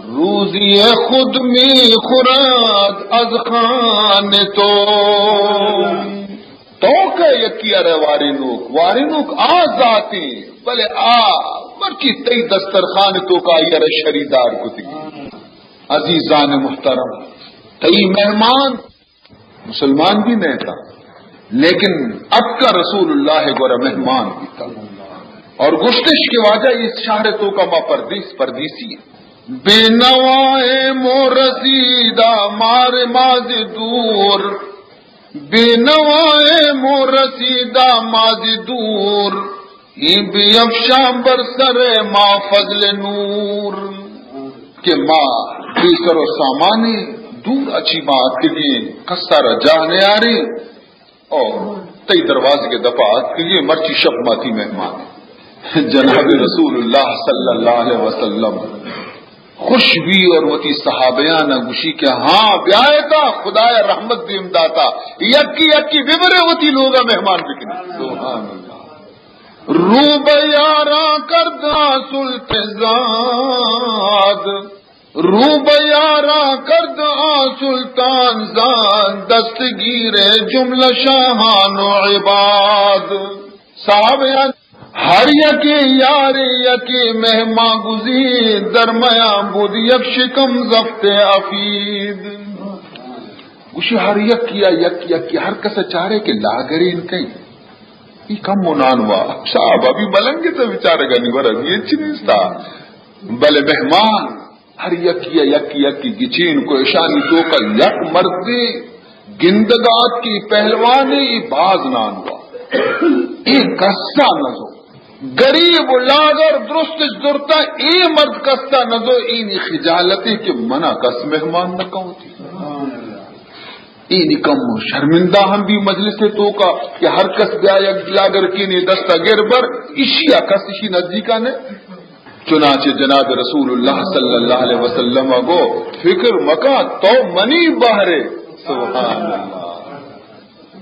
روزی خود می خورد از خان تو۔ تو کہ یکی ارے وارینوک، وارینوک آ ذاتی، بلے آ مرچی تئی دسترخوان تو کا آئی ارے شریدار کتی۔ عزیزان محترم، تئی مہمان مسلمان بھی نہیں تھا، لیکن اتکا رسول اللہ گورا مہمان بھی تھا۔ اور گشتش کہ واجہ اس شہر تو کا ما پردیس، پردیسی ہیں۔ بے نوائے مو رسیدہ مار ماز دور، بے نوائے مو رسیدہ ماز دور، این بیفشان بر سر ما فضل نور۔ کہ ما بے سر و سامانی دور اچی ما اتکگیں، کسا را جاہ نیاریں اور تئی دروازے کے دپا اتکگیں، مرچی شپ ما تئی مہمان ہیں۔ جناب رسول اللہ صلی اللہ علیہ وسلم خوش بھی اور وتی صحابیان گوشی کہ ہاں بیائے تا خدایا رحمت دیم داتا، یکی یکی ببرے وتی لوگا مہمان بکنی۔ سبحان اللہ۔ رو بہ یاراں کرد آ سلطان زاد، رو بہ یاراں کرد آ سلطان زاد، دستگیر جملہ شاہان و عباد۔ صاحب ہر یکے یارے یکے مہمان گزید، در میان بود یک شکم زفت افید۔ گوشی ہر یکیا یک یکی ہر کس چارے کہ لاگرین کئی۔ ای کم و نانوا۔ صاحب ابھی ملنگ تو بیچارگانی ور ابھی ہچ نیستا۔ بلے مہمان ہر یکیا یک یکی گچین کو، اشانی توکا یک مردے گندگات کی پہلوانے ای باز نانوا۔ ای کسا نزو۔ گریب و لاگر درستش زرتا، اے مرد کسا نزو، اینی خجالتی کہ منا کس مہمان نہ کہوتی۔ اینی کم شرمندہ ہم بھی مجلس توکا کہ ہر کس بیا یک لاگر کینے دستا گر بر، اشیا کس اشی نزدیکا نے۔ چنانچہ جناب رسول اللہ صلی اللہ علیہ وسلم گو، فکر مکا تو منی بہرے۔ سبحان اللہ۔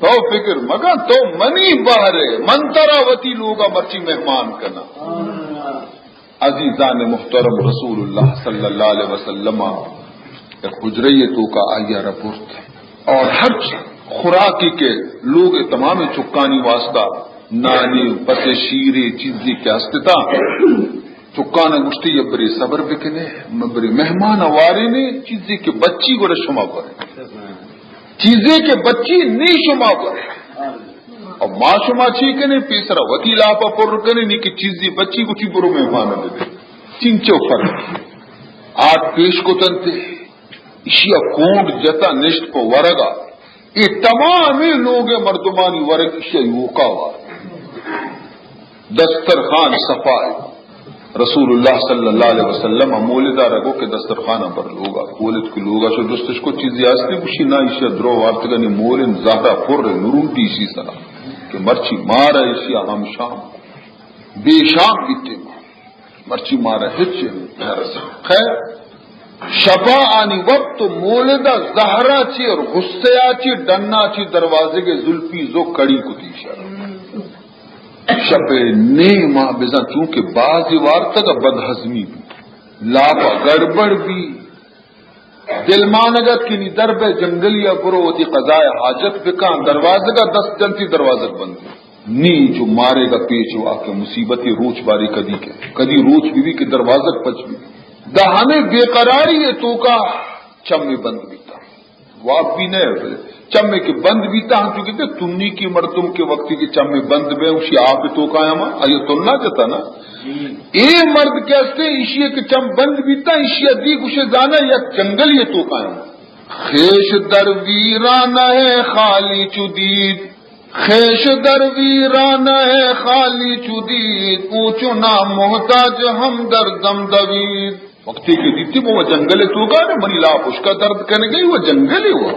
تو فکر مکن، تو منی بہرے، من ترا وتی لوگا مرچی مہمان کناں۔ عزیزان محترم، رسول اللہ صلی اللہ علیہ وسلم یک حجرے توکا آئی را برت اور ہر خوراکی کہ لوگ تمام چکانی واسطہ نانی، پتے، شیرے، چیزی کہ ہستتا، چکانا گوشتی، یہ برے صبر بکنے، من برے مہمان وارے نے، چیزی کہ بچی گڑا شما برے۔ چیزے کہ بچی نی شما برے۔ اب ما شما چی کنے، پیسرا وتی لاپا پر کنے، نی کہ چیزی بچی گوشی برو مہمان دے۔ چنچو فرق۔ آت پیش کتنتے، اشیا کونڈ جتا نشت پہ ورگا۔ اے تمامیں لوگ مردمانی ورگ اشیا یوکا وا۔ دسترخوان صفائے۔ رسول اللہ صلی اللہ علیہ وسلم مولد آ رگو کہ دسترخوان پر لوگا۔ مولد کو لوگا شو جستش کو چیزی آستی، گوشی نا، ایشی درو وارتگنی مولن زہرا پر نرونتی ایشی سرا کہ مرچی مارا ایشی ہم شام بے شام بیتے، مرچی مارا ہچ نرسا۔ خیر، شپا آنی وقت مولد ء زہرا چی اور غصہ ء چی ڈنا چی دروازگ ء زلفی زو کڑی کتی شر۔ شپ ء نیما بزاں چونکہ بازی وارتگ ء بدہضمی بی، لاپ ء گڑبڑ بی، دلمانگ ات کہ نی در بئے جنگلی ء برو وتی قضائے حاجت بکاں، دروازگ ء دست جنتی دروازگ بند بی۔ نی چو مارے گا پیچ وا کہ مصیبتی روچ باری کدی کہ، کدی روچ بی بی کہ دروازگ پچ بی بی۔ دا ہمیں بے قراری ء توکا چمی بند بیتا۔ واب بی نہ، بلے چمے کہ بند بیتا ہم چونکہ تنی کی مردم کے وقتی کہ چمے بند بے اسی آپ توکا ہما آیا تنا جتا نا۔ اے مرد کہ استے ایشی کہ چم بند بیتا، ایشی دی گوشے زانا یک جنگلی توکا ہما۔ خیش در ویرانہ خالی چو دید، خیش در ویرانہ خالی چو دید، او چو نامحتاج ہمدردم دوید۔ وقتی کہ دیتی وہ جنگل توکا نے منی لاپ اشکا درد کنگئی، وہ جنگل وہ۔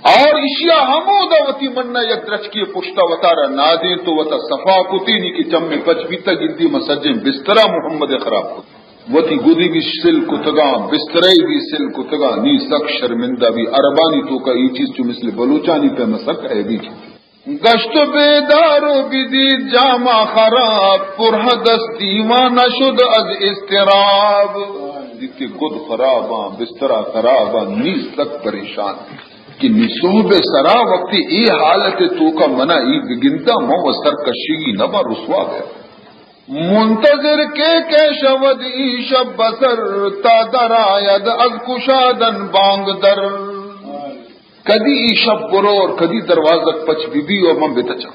اور اشیا ہمودا وتی منا یک درچکی پشتا وتارا نادیں تو وتا صفا کتی، نی کہ چمی پچ بیتا گندی مسجیں بسترا محمد خراب کت۔ وتی گدی بی سل کتگاں، بسترے بی سل کتگاں، نی سک شرمندہ بی۔ عربانی توکا ای چیز چو مثل بلوچانی پیما سک عیبی چیز۔ گشت بیدار و بدید جاما خراب، پر حدث دیوانہ شد از اضطراب۔ دیتی گد خراباں، بسترا خراباں، نی سک پریشان کہ نی صحب سرا وقتی ای حالت توکا منا ای بگنداں، من و سرکشی نبا رسوا گیا۔ منتظر کہ کہ شود ای شب بسر، تا در آید از کشادن بانگ در۔ کدی ای شب برور، کدی دروازگ پچ بی بی و من بتچاں۔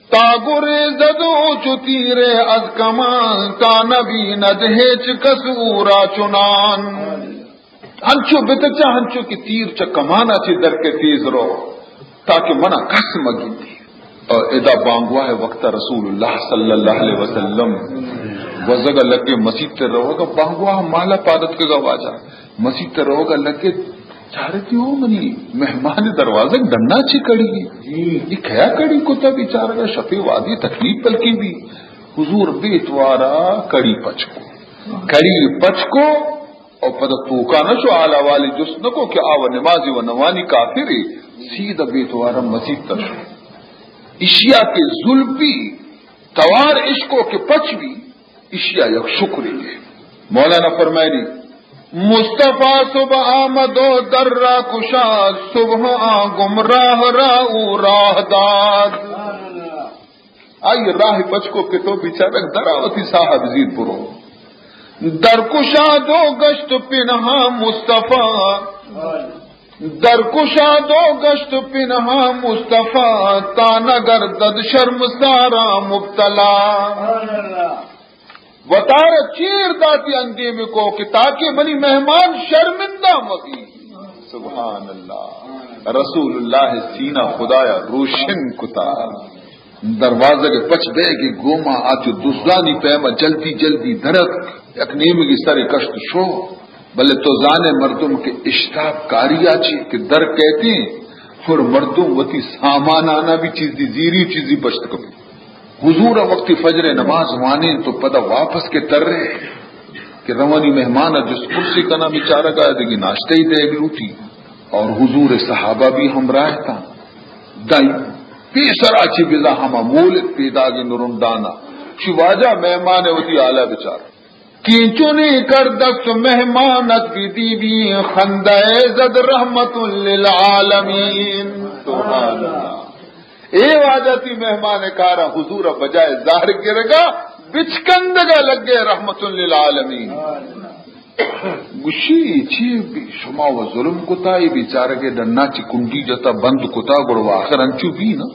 تا گریزد و چو تیرے از کمان، تا نبیند ہیچ کس او را چنان۔ ہنچو بتچا ہنچو کہ تیر چہ کمانا چہ در کے تیز رو، تاکہ منا کس مگندی۔ اور ادا بانگواہ وقت رسول اللہ صلی اللہ علیہ وسلم وزگ لگے مسیت تے روگا، بانگواہ مالا پادت کے گا واجہ مسیت تے روگا لگے، چارتی ہو منی مہمان دروازگ ڈنا چی کڑی؟ یہ کیا کڑی کتا بیچارگا؟ شپی وادی تکلیف پلکی بی۔ حضور بیت وارا کڑی پچ کو، کڑی پچ کو۔ او پدا توکا نہ شو، آلا والی جست نہ کو کہ آ و نمازی و نوانی کافری، سیدھا بیت وارا مسیت تا شو۔ اشیا کہ زلفی توار اشکو کہ پچ بی، اشیا یک شکری ہے۔ مولانا فرمائنی، مصطفی صبح آمد و در را کشاد، صبح آ گمراہ را او راہ داد۔ آئی راہ پچ کو کہ تو بیچارگ درا وتی ساہ بزیر برو۔ در کشاد و گشت پنہاں مصطفی، در کشاد و گشت پنہاں مصطفی، تا نگردد شرمسارا مبتلا۔ وتارا چیر داتی اندیم کو کہ تاکہ منی مہمان شرمندہ مبی۔ سبحان اللہ۔ رسول اللہ سینہ خدایا روشن کتا۔ دروازگ پچ بیگی گوما آ چو دزدانی پیما جلدی جلدی درک، یک نیمگی سر کشت شو۔ بلے تو زانے مردم کہ اشتاب کاری آ چی کہ در کہتی اور مردم وتی سامان آنا بھی چیزی زیری چیزی پشت کپی۔ حضور وقتی فجر نماز وانین تو پدا واپس کے ترے کہ روانی مہمان جست پرسی کنا بیچارگا دگی ناشتہ ہی دے لوٹی۔ اور حضور صحابہ بھی ہمراہ تھا۔ دائی پیسرا چی بزا ہما مولد پیداگ نرندانا۔ شی واجہ مہمان وتی آلا بچار۔ کینچونی کردست مہمانت بی بی خندہ زد رحمت للعالمین۔ سبحان اللہ۔ اے واجہ تی مہمان کارا حضور بجائے زہر گرگا بچکندگا لگے رحمت للعالمین۔ گوشی، چی بی شما و ظلم کتا، اے بیچارگے ڈنا چی کنڈی جتا بند کتا، گڑا آخر انچو بی نا۔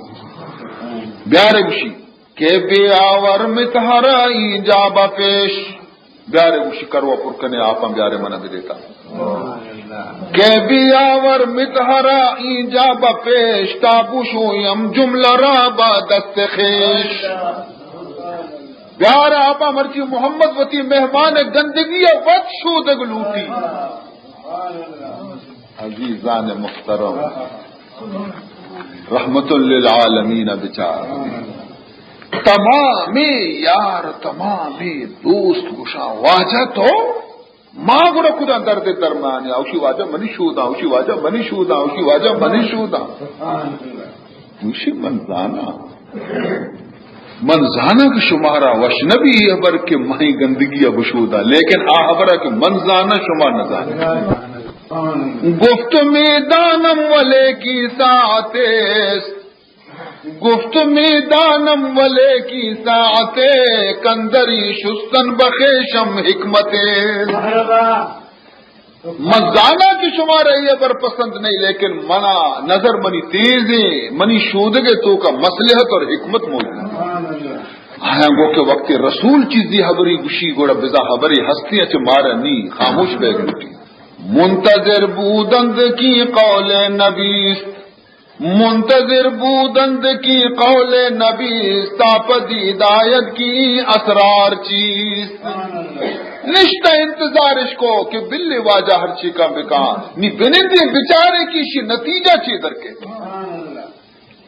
بیارے گوشی، کہ بیاور متہرا اینجا بپیش۔ بیارے گوشی کروا پر کنے آپاں بیارے منا بدیتا۔ کہ بیاور متہرا اینجا بپیش، تا بشویم جملہ را با دست خیش۔ بیار آپاں مرچی محمد وتی مہمان گندگی وت شودگ لوٹی۔ عزیزان محترم، رحمت للعالمین بچار۔ تمامیں یار، تمامیں دوست گوشاں، واجہ تو ما گڑا کجا درد درمانے؟ اوشی واجہ منی شوداں، اوشی واجہ منی شوداں، اوشی واجہ منی شوداں۔ اوشی من زاناں، من زاناں کہ شمارا وش نبی اے ہبر کہ مہی گندگی ء بشوداں، لیکن آ ہبرا کہ من زاناں شما نزاناں۔ گفت می‌دانم ولی کی ساعت است، گفت می‌دانم ولی کی ساعت، کندری شستن بخیشم حکمت۔ من زاناں کہ شمارا اے ہبر پسند نہیں، لیکن منا نظر منی تیزیں، منی شودگے توکا مصلحت اور حکمت موجود۔ آیاں گو کہ وقتی رسول چیزی ہبری گشی گڑا بزاں ہبری ہستی اچ مارا نی خاموش بے گٹی۔ منتظر بودند کی قول نبیست، منتظر بودند کی قول نبیست، تا پدید آید کی اسرار چیست۔ نشتہ انتظارش کو کہ بلی واجہ ہر چی کا بکان، نی بنندی بچارے کی شی نتیجہ چی درکے۔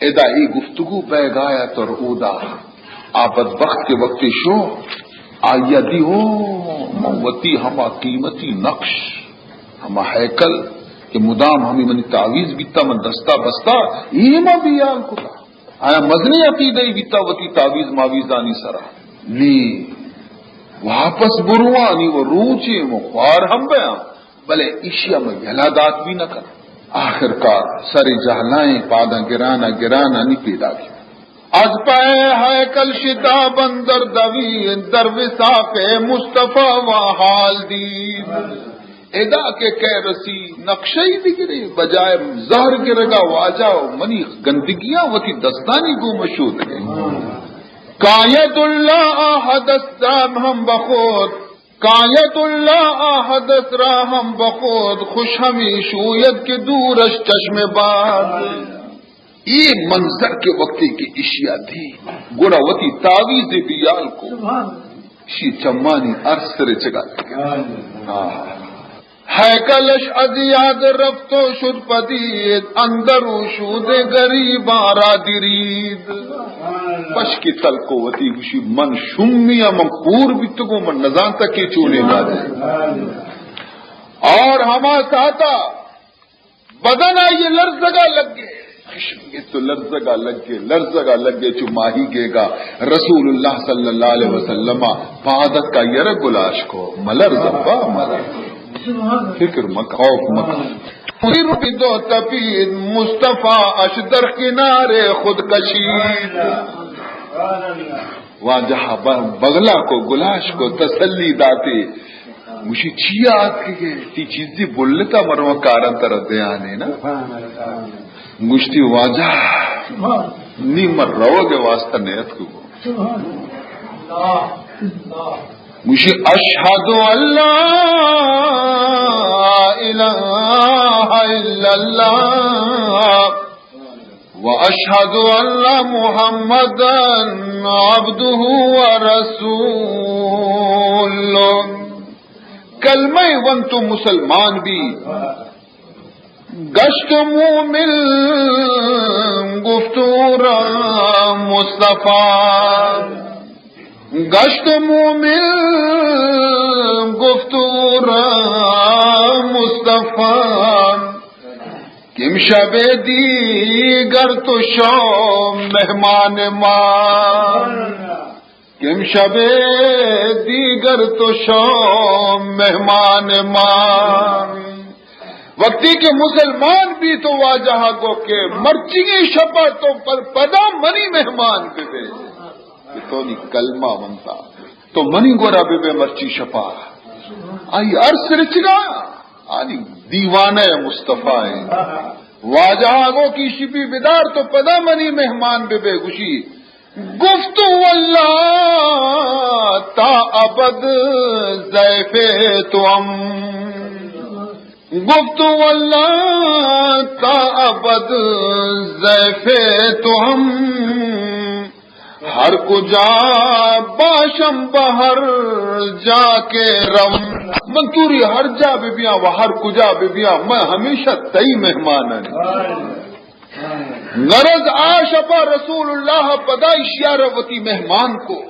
ادا اے گفتگو بیگایا تر اودا آ بدبخت کے وقتی شو، آیا دی ہو من وتی ہما قیمتی نقش، ہما ہیکل کہ مدام ہمیں منی تعویذ بیتا، من دستا بستا، ایما بیال کتا۔ آیا مزنی عقیدہ بیتا وتی تعویذ ماویزانی سرا۔ نی واپس بروانی و روچے و خوار ہم بیاں۔ بلے ایشی ء من یلہ دات بھی نہ کناں۔ آخرکار سر جہلائیں پاداں گران ء گران ء نی پیداک۔ از پہ ہیکل شتاب اندر دوید، در وصاف مصطفی و حال دید۔ ادا کہ کئے رسی نقشہ ای بگرے، بجائے زہر گرگا واجہ و منی گندگیاں وتی دستانی گوم شودگے۔ کایت اللہ آ حدث دام ہم بخود، کایت اللہ آ حدث را ہم بخود، خوش ہمی شوید کہ دورش چشم باد۔ اے منظر کے وقتی کہ اشیا دی، گڑا وتی تعویذ بیال کو۔ اشی چمانی ارس رچگا لگے۔ ہیکلش از یاد رفت و شد پدید، اندر و شود غریباں را درید۔ پشکی تلک و وتی گوشی، من شمی ء من کور بیتگوں، من نزانتا کہ چونیں باجے۔ اور ہما ساعتا بدن آئی لرزگا لگے، خشمگے تو لرزگا لگے، لرزگا لگے چو ماہی گیگا۔ رسول اللہ صلی اللہ علیہ وسلم پادت کا یر گلاش کو، ملر زبا ملر۔ فکر مک، خوف مک۔ پھر بھی دو تپید مصطفی اش در کنار خود کشید۔ واجہ ب-، بغلا کو، گلاش کو، تسلی داتے۔ گوشی، چیا آتکگے؟ تی چیزی بلتا، مرواں کاراں ترا دیانے نا۔ گوشتی، واجہ، نی من روگ واسطہ نیت کو۔ گوشی، اشہد ان لا الہ الا اللہ و اشہد ان محمدا عبدہ و رسولہ۔ کلمہ ونت و مسلمان بی۔ گشت مومن گفت او را مصطفی، گشت مومن گفت او را مصطفی، کامشب دیگر تو شو مہمان ما۔ کہ امشب دیگر تو شو مہمان ما۔ وقتی کہ مسلمان بی تو واجہ گو کہ مرچیگیں شپا تو پر پدا منی مہمان ببے۔ کہ تو نی کلمہ ونتا، تو منی گورا ببے مرچی شپا۔ آئی ارس رچگا، آنی دیوانہ مصطفی ایں۔ واجہ گو کہ شپی بدار تو پدا منی مہمان ببے۔ گوشی، گفت واللہ تا ابد ضیف توام۔ گفت واللہ تا ابد ضیف توام۔ ہر کجا باشم بہ ہر جا کہ روم۔ من توری ہر جا ببیاں و ہر کجا ببیاں، من ہمیشہ تئی مہمان آں۔ غرض آ شپا رسول اللہ پدا اشیا را وتی مہمان کو۔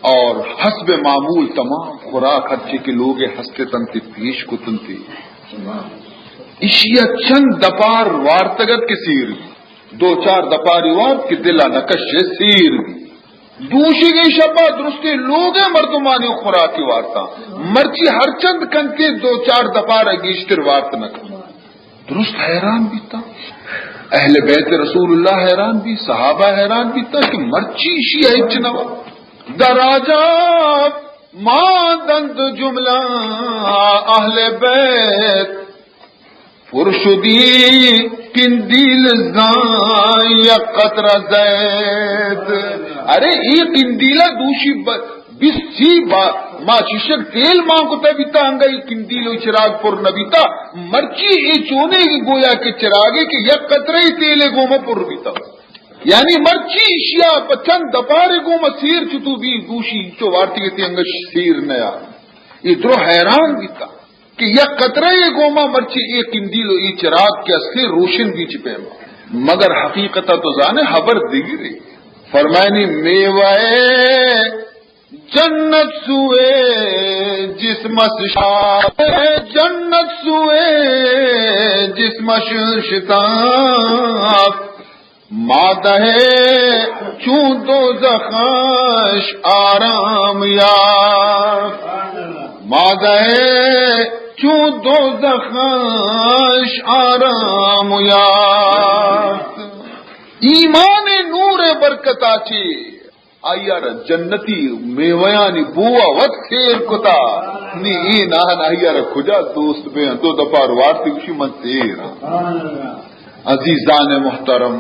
اور حسب معمول تمام خوراک ہرچی کہ لوگ ہستے تنتے پیش کتنتے۔ ایشی ءَ چند دپار وارتگ ات کہ سیر بی۔ دو چار دپاری وارت کہ دل ءَ نکش سیر بی۔ دوشیگیں شپ ءَ درستیں لوگ ءِ مردمانی خوراکی وارتاں۔ مرچی ہر چند کنتے دو چار دپار ءَ گیشتر وارت نہ کنت۔ درست حیران بیتاں۔ اہل بیت رسول اللہ حیران بی، صحابہ حیران بیتاں کہ مرچی ایشی ءَ ہچ نہ وا۔ دراجا ماندند جملہ اہل بیت، پر شدی قندیل زان یک قطرہ زیت۔ ارے، اے قندیل ءَ دوشی ب-، بیست سی با-، ما چشک تیل مان کتا بیتا، انگا اے قندیل و چراغ پر نہ بیتا۔ مرچی اے چونے گویا کہ چراغے کہ یک قطرہ تیلے گوما پر بیتا۔ یعنی مرچی ایشی ءَ پہ چند دپارے گوما سیر چتو بی، دوشی انچو وارتی گتی انگا سیر نیا۔ اے درو حیران بیتا کہ یک قطرہ ءِ گوما مرچی اے قندیل و اے چراغ کہ استے روشن بی چی پیما۔ مگر حقیقتا تو زانے، خبر دگرے۔ فرمائنی، میوہ جنت سوئے جسمش شاخ، جنت سوئے جسمش شتافت، مادہ چون دوزخش آرام یافت، مادہ چون دوزخش آرام یافت۔ ایمان نور برکتا چی آئی ءَ را جنتی میویانی بو ءَ وت سیر کتا۔ نی اے نان آئی ءَ را کجا دوست بے؟ دو دپار وارتی گوشی من سیر آں۔ عزیزان محترم،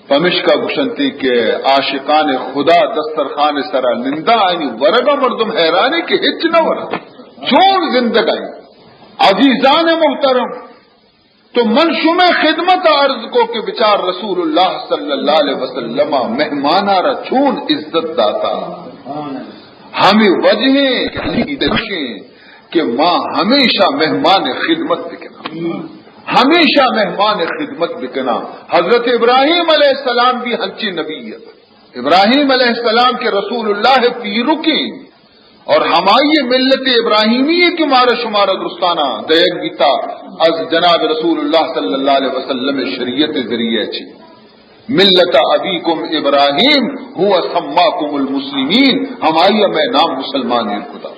پمشکا گوشنتی کہ عاشقان خدا دسترخان سرا نندا، آئی ورگا مردم حیرانے کہ ہچ نہ ورگ، چون زندگ آئی۔ عزیزان محترم، تو من شمئے خدمت ءَ عرض کو کہ بچار رسول اللہ صلی اللہ علیہ وسلم ءَ مہمان ءَ را چون عزت داتا۔ ہمے وجہ ایں کہ علی دشیں کہ ما ہمیشہ مہمان خدمت بکناں، ہمیشہ مہمان خدمت بکناں۔ حضرت ابراہیم علیہ السلام بھی ہنچیں نبی ات۔ ابراہیم علیہ السلام کہ رسول اللہ پیرکیں اور ہمائی ملت ابراہیمی کہ مارا شمارا درستانا دیگ بیتا از جناب رسول اللہ صلی اللہ علیہ وسلم شریعت ذریعہ چی، ملت ابیکم ابراہیم هو سماکم المسلمین، ہمائی میں نام مسلمان ایر کتا۔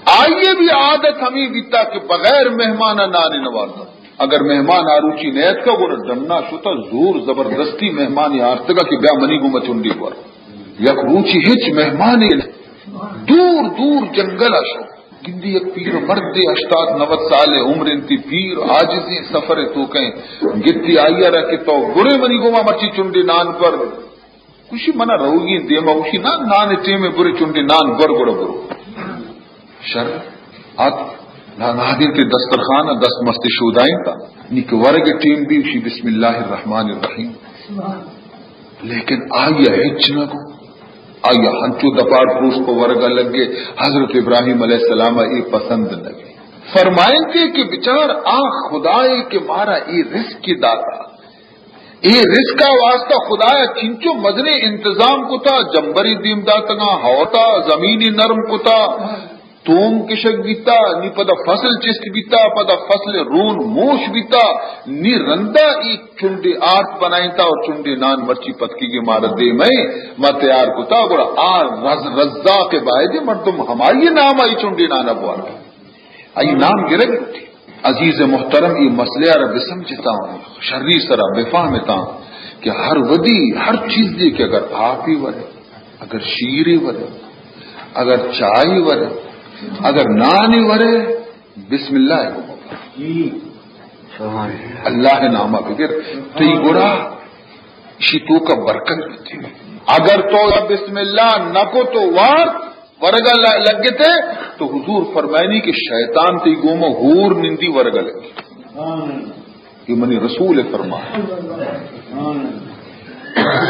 آئی بھی عادت ہمیں بیتا کہ بغیر مہمان نانی نوارتا۔ اگر مہمان آ روچی نیتکا گڑا ڈنا شتا، زور زبردستی مہمانی آرتگا کہ بیا منی گوما چنڈی ور۔ یک روچی ہچ مہمانی نہ۔ دور دور جنگل ءَ شو۔ گندی یک پیر مردے، ہشتاد نود سال عمر انتی، پیر عاجزیں سفر تو کہیں۔ گتی آئی ءَ را کہ تو گرے منی گوما مرچی چنڈی نان پر۔ گوشی منا روگی دیما، گوشی نا، نان ٹیمے برے چنڈی نان گر گڑا برو۔ شر ات، نا، نادینتے دسترخان، دست مستی شودائیں تا۔ نی کہ ورگ ٹیم بی، گوشی بسم اللہ الرحمن الرحیم۔ لیکن آئی ہچ نہ گو۔ آئی ہنچو دپار پروش پہ ورگا لگے، حضرت ابراہیم علیہ السلام اے پسند نہ بی۔ فرمائنتے کہ بچار آ خدائے کہ مارا اے رزق داتا، اے رزق ءِ واسطہ خدایا چنچو مزنیں انتظام کتا، جمبری دیم داتگاں، ہوتا زمینی نرم کتا، توم کشگ بیتا، نی پدا فصل چست بیتا، پدا فصل رون موش بیتا، نی رندا ای چنڈے آرت بنائینتا اور چنڈے نان مرچی پتکی کے مارا دے میں ما تیار کتا، گڑا آ رز-، رزاق بائدے مردم ہمائی نام آئی چنڈے نانا بوارا۔ آئی نام گرگ لوٹی۔ عزیز محترم، اے مسئلہ ءَ را بسمجھتاں، شری سرا بفہمتاں کہ ہر ودی، ہر چیزے کہ اگر آپی ورے، اگر شیری ورے، اگر چائے ورے، اگر نانی ورے، بسم اللہ گو۔ اللہ نامہ بگر، تئی گڑا شی توکا برکت بیتی۔ اگر تو بسم اللہ نہ کو تو وارت، ورگا ل-، لگتے تو حضور فرمائنی کہ شیطان تئی گوما ہور نندی ورگا لگی۔ یہ منی رسول فرمان۔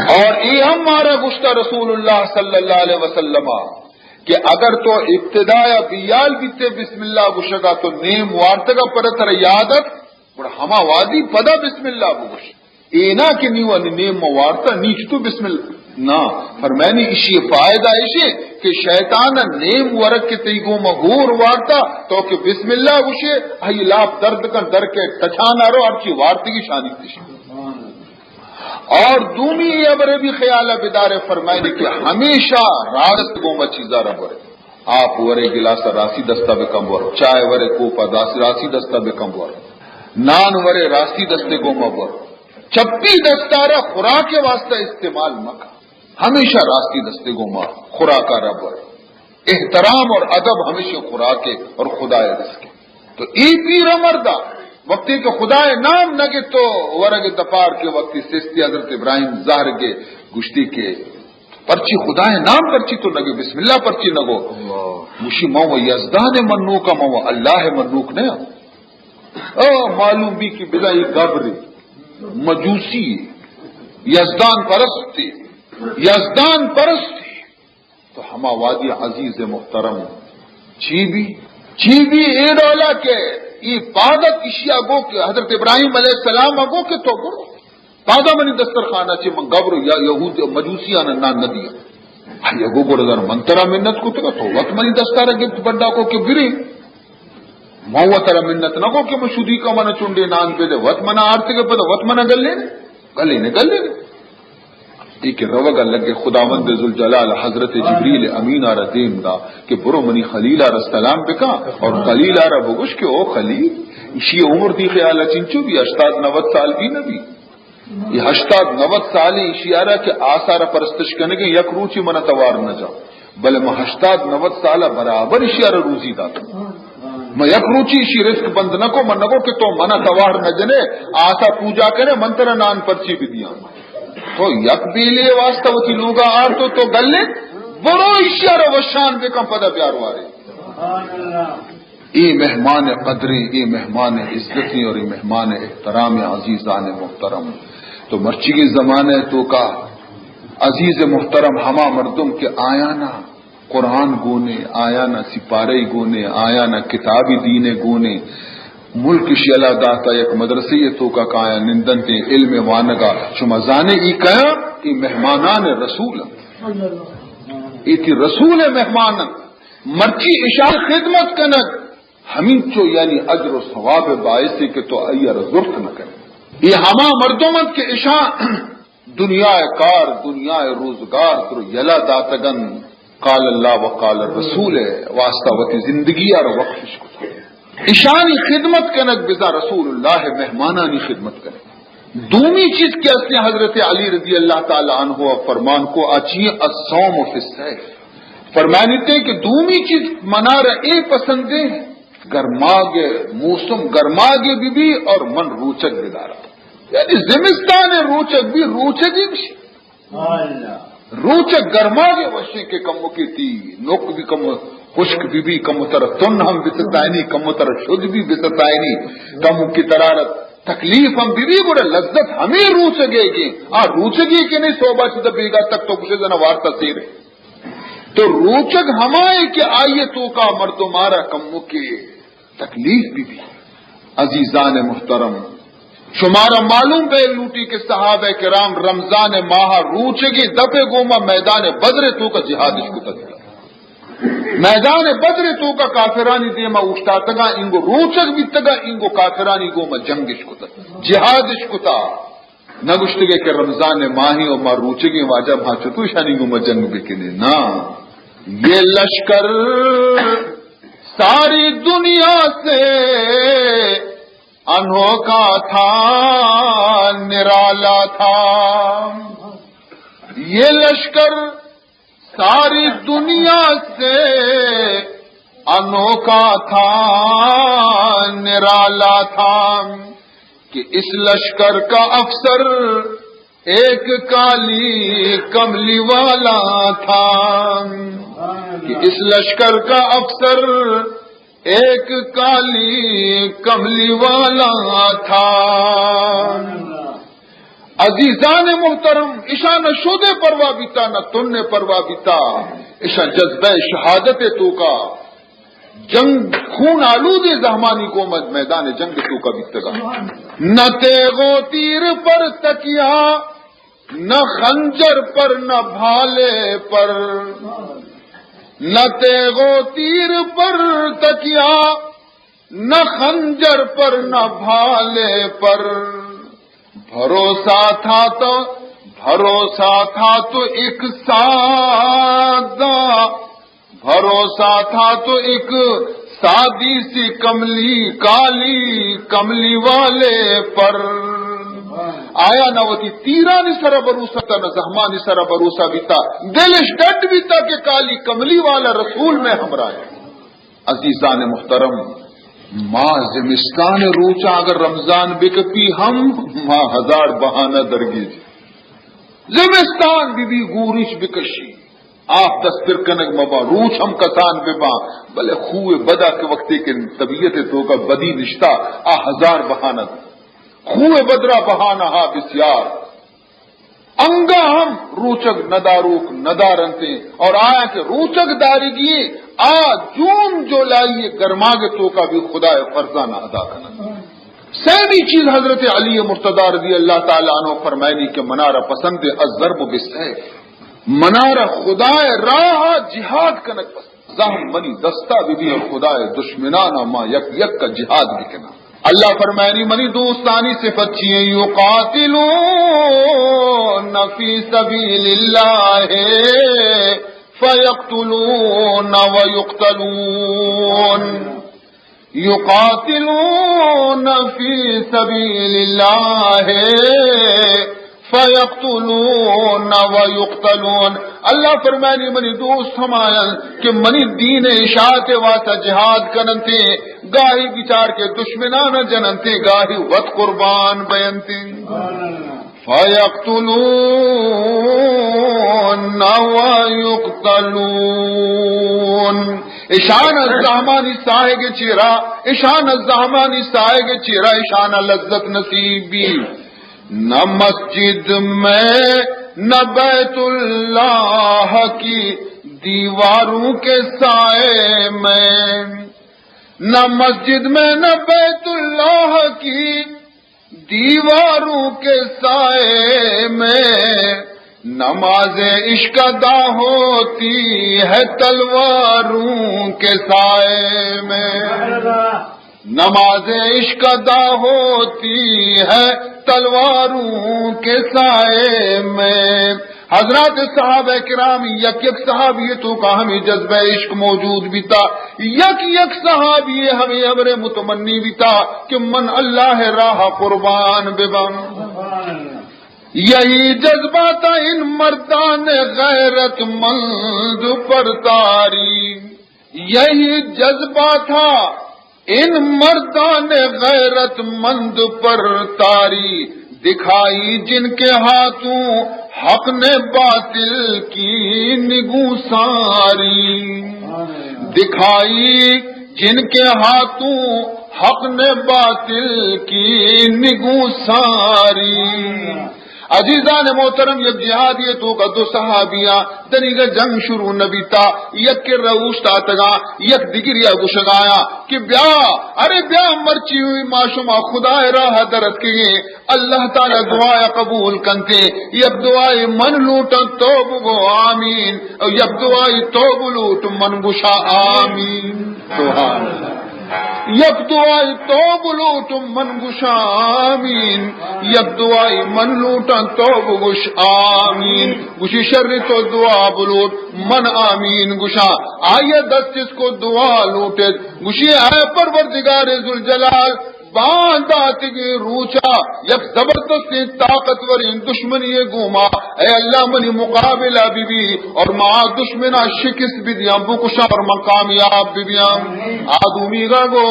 اور اے ہم مارا گشتا رسول اللہ صلی اللہ علیہ وسلم کہ اگر تو ابتدایا بیال بیتے بسم اللہ گشگا تو نیم وارتگا پر تر یادت، گڑا ہما وادی پدا بسم اللہ بگوش۔ اے نا کہ نیو نیم وارتا نیچ تو بسم اللہ۔ نا، فرمائنی اشی فائدہ اشی کہ شیطان نیم ورگ کہ تئی گوما ہور وارتا، تو کہ بسم اللہ گوشے، ہئی لاپ درد کن، در کے ٹچانا رو، ہرچی وارتگی شانی تشی۔ اور دومی یہ ابرے بھی خیال بدارے، فرمائنی کہ ہمیشہ راست گوما چیزا را برے۔ آپ ورے گلاس راستی دستا بکن بور، چائے ورے کوپا داس راستی دستا بکن بور، نان ورے راستی دستے گوما بور۔ چپی دستارا خوراک واسطہ استعمال مکن، ہمیشہ راستی دستے گوما خوراکا را بور۔ احترام اور ادب ہمیشہ خوراک ہے اور خدا رزق ہے۔ تو ای پیر مردا وقتی کہ خدا نام نگے تو ورگ دپار کے وقتی سستی حضرت ابراہیم زہر کے گشتی کے پرچی خدائے نام پرچی تو نگے، بسم اللہ پرچی نگو؟ اللہ۔ گوشی، من و یزدان منوک، من و اللہ منوک نہ۔ او معلوم بی کہ بدا یہ گبر مجوسی، یزدان پرست، یزدان پرست۔ تو ہما وادی عزیز محترم چی بی؟ چی بی اے ڈولا کہ ای پادت اشیا گو کہ حضرت ابراہیم علیہ السلام گو کہ تو برو پادا منی دسترخانہ چے من گبر یا یہود مجوسیان نان نہ دیا۔ آئی گو گڑا در من ترا منت کتگا، تو وت منی دستارا گپت بڈا کو کہ برے۔ من و ترا منت نہ کو کہ من شدی کا من چنڈے نان بدے، وت منا آرتگے پدا وت منا گلے نے، گلے نے، گلے نے۔ ای کہ روگا لگے خداوند ذوالجلال حضرت جبریل امین آرا دیم دا کہ برو منی خلیل آرا سلام بکا اور خلیل آرا بگوش کہ او خلیل، اشی عمر دی خیال چنچو بی، ہشتاد نود سال بی نہ بی۔ یہ ہشتاد نود سال ایشی آرا کہ آسارا پرستش کنگے، یک روچی منا توار نہ جا، بلے من ہشتاد نود سال برابر ایشی آرا روزی داتا۔ من یک روچی ایشی رزق بند نہ کو، من نہ کو کہ تو منا توار نہ جنے، آسا پوجا کرے، من ترا نان پرچی بدیاں۔ تو یک بیلے واسطہ وتی لوگا آر تو، تو گلے، برو ایشی آرا وشان بکن پدا بیار وارے۔ اے مہمان قدریں، اے مہمان عزتیں اور اے مہمان احترام عزیزان محترم۔ تو مرچیگیں زمانہ توکا عزیز محترم ہما مردم کہ آیانا قرآن گونے، آیانا سپارے گونے، آیانا کتابی دینے گونے، ملک شیلا داتا یک مدرسے توکا کایا نندنتے علم وانگا، شما زانے ای کیا؟ ای مہمانان رسول انت۔ ای تی رسول مہمان انت۔ مرچی اشان خدمت کنگ ہمینچو یعنی اجر و ثواب باعث ہے کہ تو آئی را زرت نہ کنے۔ یہ ہما مردم انت کہ اشاں دنیا کار، دنیا روزگار تر یلا داتگن، قال اللہ و قال الرسول واسطہ وتی زندگی را وقفش کتا۔ اشانی خدمت کنگ بزاں رسول اللہ مہمانانی خدمت کنگ۔ دومی چیز کہ است حضرت علی رضی اللہ تعالی عنہ فرمان کو اچی الصوم فی الصیف۔ فرمانیتے کہ دومی چیز منارا اے پسندیں، گرماگ موسم گرماگ بی بی اور من روچگ بدارا۔ یعنی زمستان روچگ بی روچگی بشی۔ روچگ گرماگ وشیں کہ کمو کی تی نک بی کمو خشک بی بی، کمو تر تن ہم بستائنی، کمو تر شد بی بستائنی، کمو کی ترارت تکلیف ہم بی بی، گڑا لذت ہمیں روچگے گی۔ آ روچگے کہ نہیں صوبہ چیز بیگا تک تو کچھ زنا وارتا سیرے۔ تو روچگ ہمائے کہ آئیے توکا مردم آرا کمکے تکلیف بی بی۔ عزیزان محترم، شمارا معلوم بے لوٹی کہ صحابہ کرام رمضان ماہ روچگی دپے گوما میدان بدر توکا جہادش کتا۔ میدان بدر توکا کافرانی دیما اوشتاتگا، انگو روچگ بیتگا، انگو کافرانی گوما جنگش کتا، جہادش کتا۔ نہ گوشتگے کہ رمضان ماہی و ما روچگیں، واجہ ما چطور شانی گوما جنگ بکنے؟ نا، یہ لشکر ساری دنیا سے انوکھا تھا، نرالا تھا۔ یہ لشکر ساری دنیا سے انوکھا تھا، نرالا تھا، کہ اس لشکر کا افسر ایک کالی کملی والا تھا، کہ اس لشکر کا افسر ایک کالی کملی والا تھا۔ عزیزان محترم، اشان نہ شودے پرواہ بیتا، نہ تنے پرواہ بیتا، اشان جذبہ شہادت توکا جنگ خون آلود زہمانی گوما میدان جنگ توکا بیتگا۔ نہ تیغ و تیر پر تکیہ نہ خنجر پر، نہ بھالے پر، نہ تیغ و تیر پر تکیا، نہ خنجر پر، نہ بھالے پر۔ بھروسہ تھا تو، بھروسہ تھا تو ایک سادہ، بھروسہ تھا تو ایک سادی سی کملی، کالی کملی والے پر۔ آیا نہ وتی تیرانی سرا بھروسہ تھا، نہ زہمانی سرا بھروسہ بیتا، دلش ڈڈ بیتا کہ کالی کملی والا رسول میں ہمراہ ہے۔ عزیزان محترم، ما زمستان روچا اگر رمضان بکپی ہم، ما ہزار بہانہ درگیج۔ زمستان بی بی، گورش بکشی، آپ دست پر کنگ مبا، روچ ہم کسان ببا، بلے خوہ بدا کہ وقتی کہ طبیعت توکا بدی نشتا، آ ہزار بہانہ۔ خوہ بدرا بہانہ ہا بسیار۔ انگا ہم روچگ نداروک ندارنتے، اور آیا کہ روچگ دارگی، آ جون جولائی گرماگ توکا بھی خدائے فرضانا ادا کنن۔ سیمی چیز حضرت علی مرتضی رضی اللہ تعالی عنہ فرمائنی کہ منارا پسند الضرب بالسیف، منارا خدائے راہ جہاد کنگ پسند۔ زہم منی دستا ببی اور خدائے دشمنانا ما یک یک کا جہاد بکناں۔ اللہ فرمائنی منی دوستانی صفت چی ہیں؟ یقاتلون فی سبیل اللہ فیقتلون ویقتلون۔ یقاتلون فی سبیل اللہ فیقتلون ویقتلون۔ اللہ فرمانی منی دوست ہمایان کہ منی دین اشاعت واسطہ جہاد کننتے، گاہی بچار کے دشمنان جننتے، گاہی وت قربان بینتے۔ فیقتلون ویقتلون۔ اشان الزہمانی ساہگ چیرا، اشان الزہمانی ساہگ چیرا، اشان لذت نصیب بی۔ نہ مسجد میں، نہ بیت اللہ کی دیواروں کے سائے میں، نہ مسجد میں، نہ بیت اللہ کی دیواروں کے سائے میں، نماز عشق ادا ہوتی ہے تلواروں کے سائے میں۔ نماز عشق ادا ہوتی ہے تلواروں کے سائے میں۔ حضرات صحابہ کرام، یک یک صحابی توکا ہمیں جذبہ عشق موجود بیتا، یک یک صحابی ہمیں امر متمنی بیتا کہ من اللہ راہ قربان ببم۔ یہی جذبہ تھا ان مردان غیرت مند پر طاری، یہی جذبہ تھا ان مردان غیرت مند پر طاری، دکھائی جن کے ہاتھوں حق نے باطل کی نگوساری، دکھائی جن کے ہاتھوں حق نے باطل کی نگوساری۔ عزیزان محترم، یک جہادی توکا دو صحابیاں دنیگا جنگ شروع نبیتا، یک کرا اوشتاتگا، یک دگریا گشگایا کہ بیا، ارے بیا، مرچی ہوئی ما شما خدائے راہ درتکگیں، اللہ تعالی دعایا قبول کنتے۔ یک دعائی من لوٹاں تو بگو آمین، او یک دعائی تو بلوٹ من گشا آمین۔ سبحان اللہ۔ یک دعائی تو بلوٹ من گشا آمین، یک دعائی من لوٹاں تو بگوش آمین۔ گوشی شر تو دعا بلوٹ من آمین گشا۔ آئی دست اس کو دعا لوٹت، گوشی اے پروردگار ذوالجلال، بانداتگیں روچا یک زبردستیں طاقتوریں دشمنی گوما، اے اللہ منی مقابلہ بی بی اور ما دشمنا شکست بدیاں، بکشاں اور من کامیاب ببیاں۔ آدمیگا گو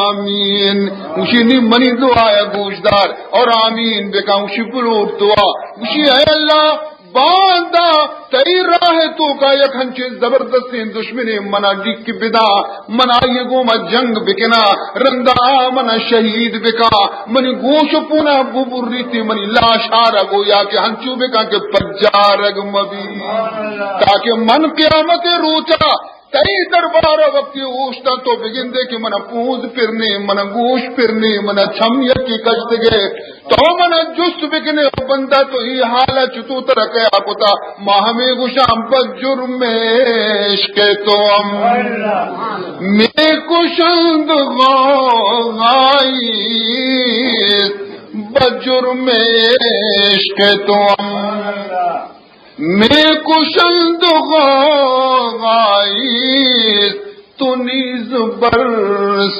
آمین۔ گوشی نی منی دعایا گوشدار اور آمین بکن۔ گوشی بلوٹ دعا۔ گوشی اے اللہ، باندا تئی راہ توکا یک ہنچیں زبردستیں دشمنے منا ڈیک بدا، من آئی گوما جنگ بکنا، رندا آ منا شہید بکا، منی گوش و پونا ببریتی، منی لاش آرا گویا کہ ہنچو بکا کہ پجارگ مبی، تاکہ من قیامت روچا تئی دربار ءَ وقتی اوشتاں تو بگندے کہ من پوز پرنے، من گوش پرنے، من چم یکی کشتگے، تو من جست بکنے، او بندہ تو ای حال چتو ترا کیا کتا؟ ما ہمیں گوشاں، بس جرم عشق تو ہم می‌کشند غوغایی است، بس جرم عشق تو ہم می‌کشند غوغایی است، تو نیز بر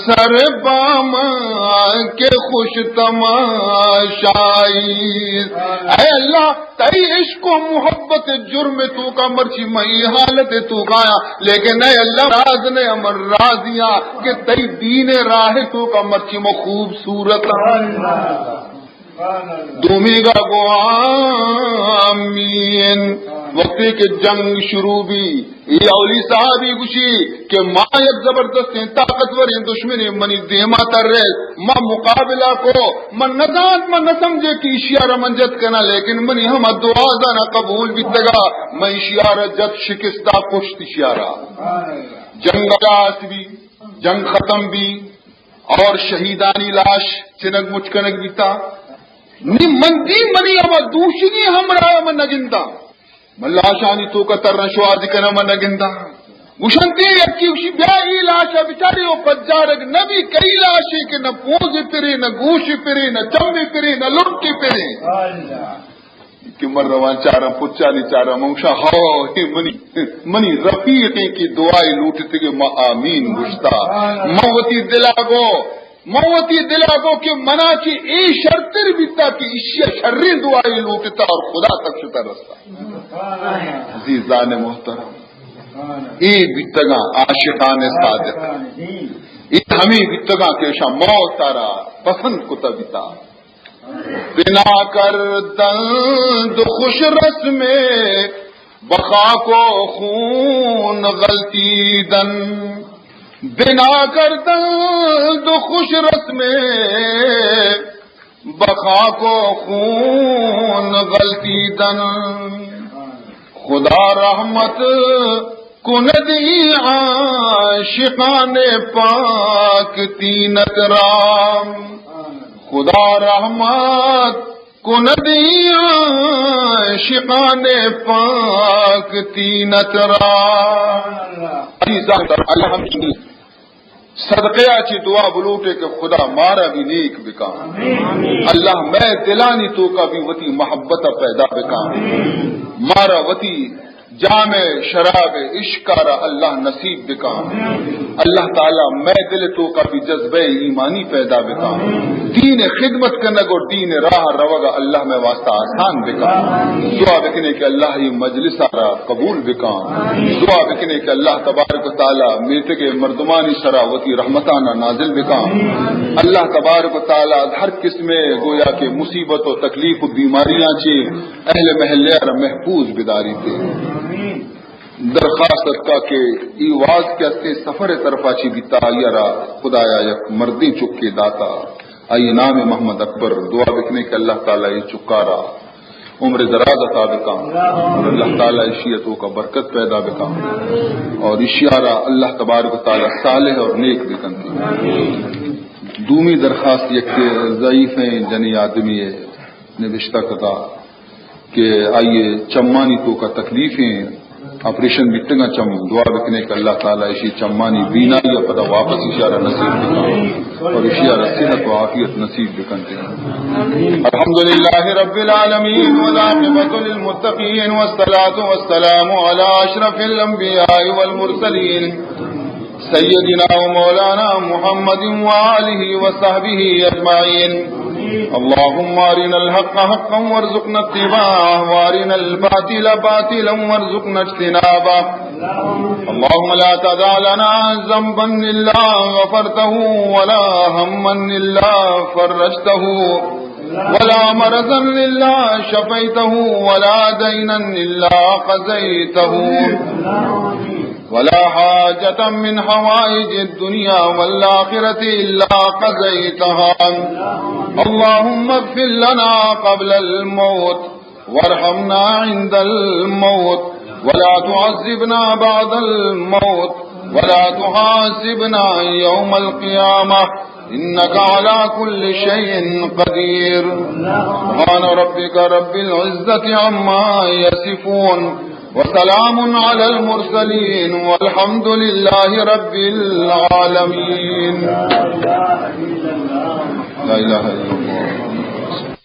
سر بام که خوش تماشایی است۔ اے اللہ، تئی عشق و محبت جرم توکا مرچی من ای حالت توکایاں، لیکن اے اللہ راز نے، من راضیاں کہ تئی دین راہ توکا مرچی من خوبصورت۔ دومیگا گو آمین۔ وقتی کہ جنگ شروع بی، ای اولی صحابی گوشی کہ ما یک زبردستیں طاقتوریں دشمنے منی دیما ترے، ما مقابلہ کو، من نزانت، من نسمجھے کہ اشیارا من جت کنا، لیکن منی ہما دعا دانا قبول بیتگا، من اشیارا جت، شکستا، کشت اشیارا۔ جنگ خلاص بی، جنگ ختم بی، اور شہیدانی لاش چنگ مچ کنگ بیتا۔ نی من دی منی ہما دوشیگیں ہمراہ من نگنداں۔ من لاشانی توکا ترن شوہازی کناں من نگنداں۔ گوشن دی یکی گوشی بیا ای لاشا بچاری و پجارگ نبی کئی لاشے کہ نہ پوز پرے، نہ گوش پرے، نہ چم پرے، نہ لنٹ پرے۔ کہ من رواں چاراں، پچانی چاراں، من گوشاں، ہو، اے منی، منی رفیقیں کہ دعائے لوٹتگے، ما آمین گوشتا۔ من وتی دلا گو، من وتی دلا گو کہ منا چہ اے شرتر بیتا کہ اشیا شریں دعائے لوٹتا اور خدا تک شتا رستا۔ عزیزان محترم، اے بیتگاں عاشقان صادق، اے ہمیں بیتگاں کہ اشاں موت آرا پسند کتا بیتا۔ بنا کردند خوش رسم بخاک و خون غلطیدن، بنا کردند خوش رسم بخاک و خون غلطیدن۔ خدا رحمت کند این عاشقان پاک طینت را، خدا رحمت کند این عاشقان پاک طینت را۔ عزیزان، اللہ ہم صدقے ءَ چہ دعا بلوٹے کہ خدا مارا بھی نیک بکاں۔ اللہ مئے دلانی توکا بھی وتی محبت پیدا بکاں۔ مارا وتی جام شراب عشق ءَ را اللہ نصیب بکاں۔ اللہ تعالی مئے دل توکا بھی جذبہ ایمانی پیدا بکاں۔ دین خدمت کنگ اور دین راہ روگ اللہ مئے واسطہ آسان بکاں۔ دعا بکنے کہ اللہ یہ مجلس ءَ را قبول بکاں۔ دعا بکنے کہ اللہ تبارک و تعالی میتگ مردمانی سرا وتی رحمتانا نازل بکاں۔ اللہ تبارک و تعالی از ہر قسم گویا کہ مصیبت و تکلیف و بیماریاں چہ اہل محلہ را محفوظ بداریتے۔ درخواست اتکا کہ ای واز کہ استے سفر طرفا چی بیتا، آئی را خدایا یک مردیں چکے داتا، آئی نام محمد اکبر۔ دعا بکنے کہ اللہ تعالی ای چکارا عمر دراز عطا بکاں اور اللہ تعالی اشی توکا برکت پیدا بکاں اور اشیارا اللہ تبارک و تعالی صالح اور نیک بکنتی۔ دومی درخواست یک ضعیفیں جنی آدمی نبشتہ کتا کہ آئی چمانی توکا تکلیفیں آپریشن بیتگاں چم، دعا بکنے کہ اللہ تعالی اشی چمانی بینائی پدا واپس اشارہ نصیب بکن اور اشارہ صحت و عافیت نصیب بکنتے۔ الحمد لله رب العالمين، والعاقبة للمتقين، والصلاة والسلام على أشرف الأنبياء والمرسلين، سيدنا ومولانا محمد وآله وصحبه أجمعين. اللهم أرنا الحق حقا وارزقنا اتباعه، وأرنا الباطل باطلا وارزقنا اجتنابه. اللهم لا تدع لنا ذنبا إلا غفرته، ولا هما إلا فرجته، ولا مرضا إلا شفيته، ولا دينا إلا قضيته، ولا حاجة من حوائج الدنيا والآخرة إلا قضيتها. اللهم اغفر لنا قبل الموت، وارحمنا عند الموت، ولا تعذبنا بعد الموت، ولا تحاسبنا يوم القيامة إنك على كل شيء قدير. سبحان ربك رب العزة عما يصفون وسلام على المرسلين والحمد لله رب العالمين. لا إله إلا الله.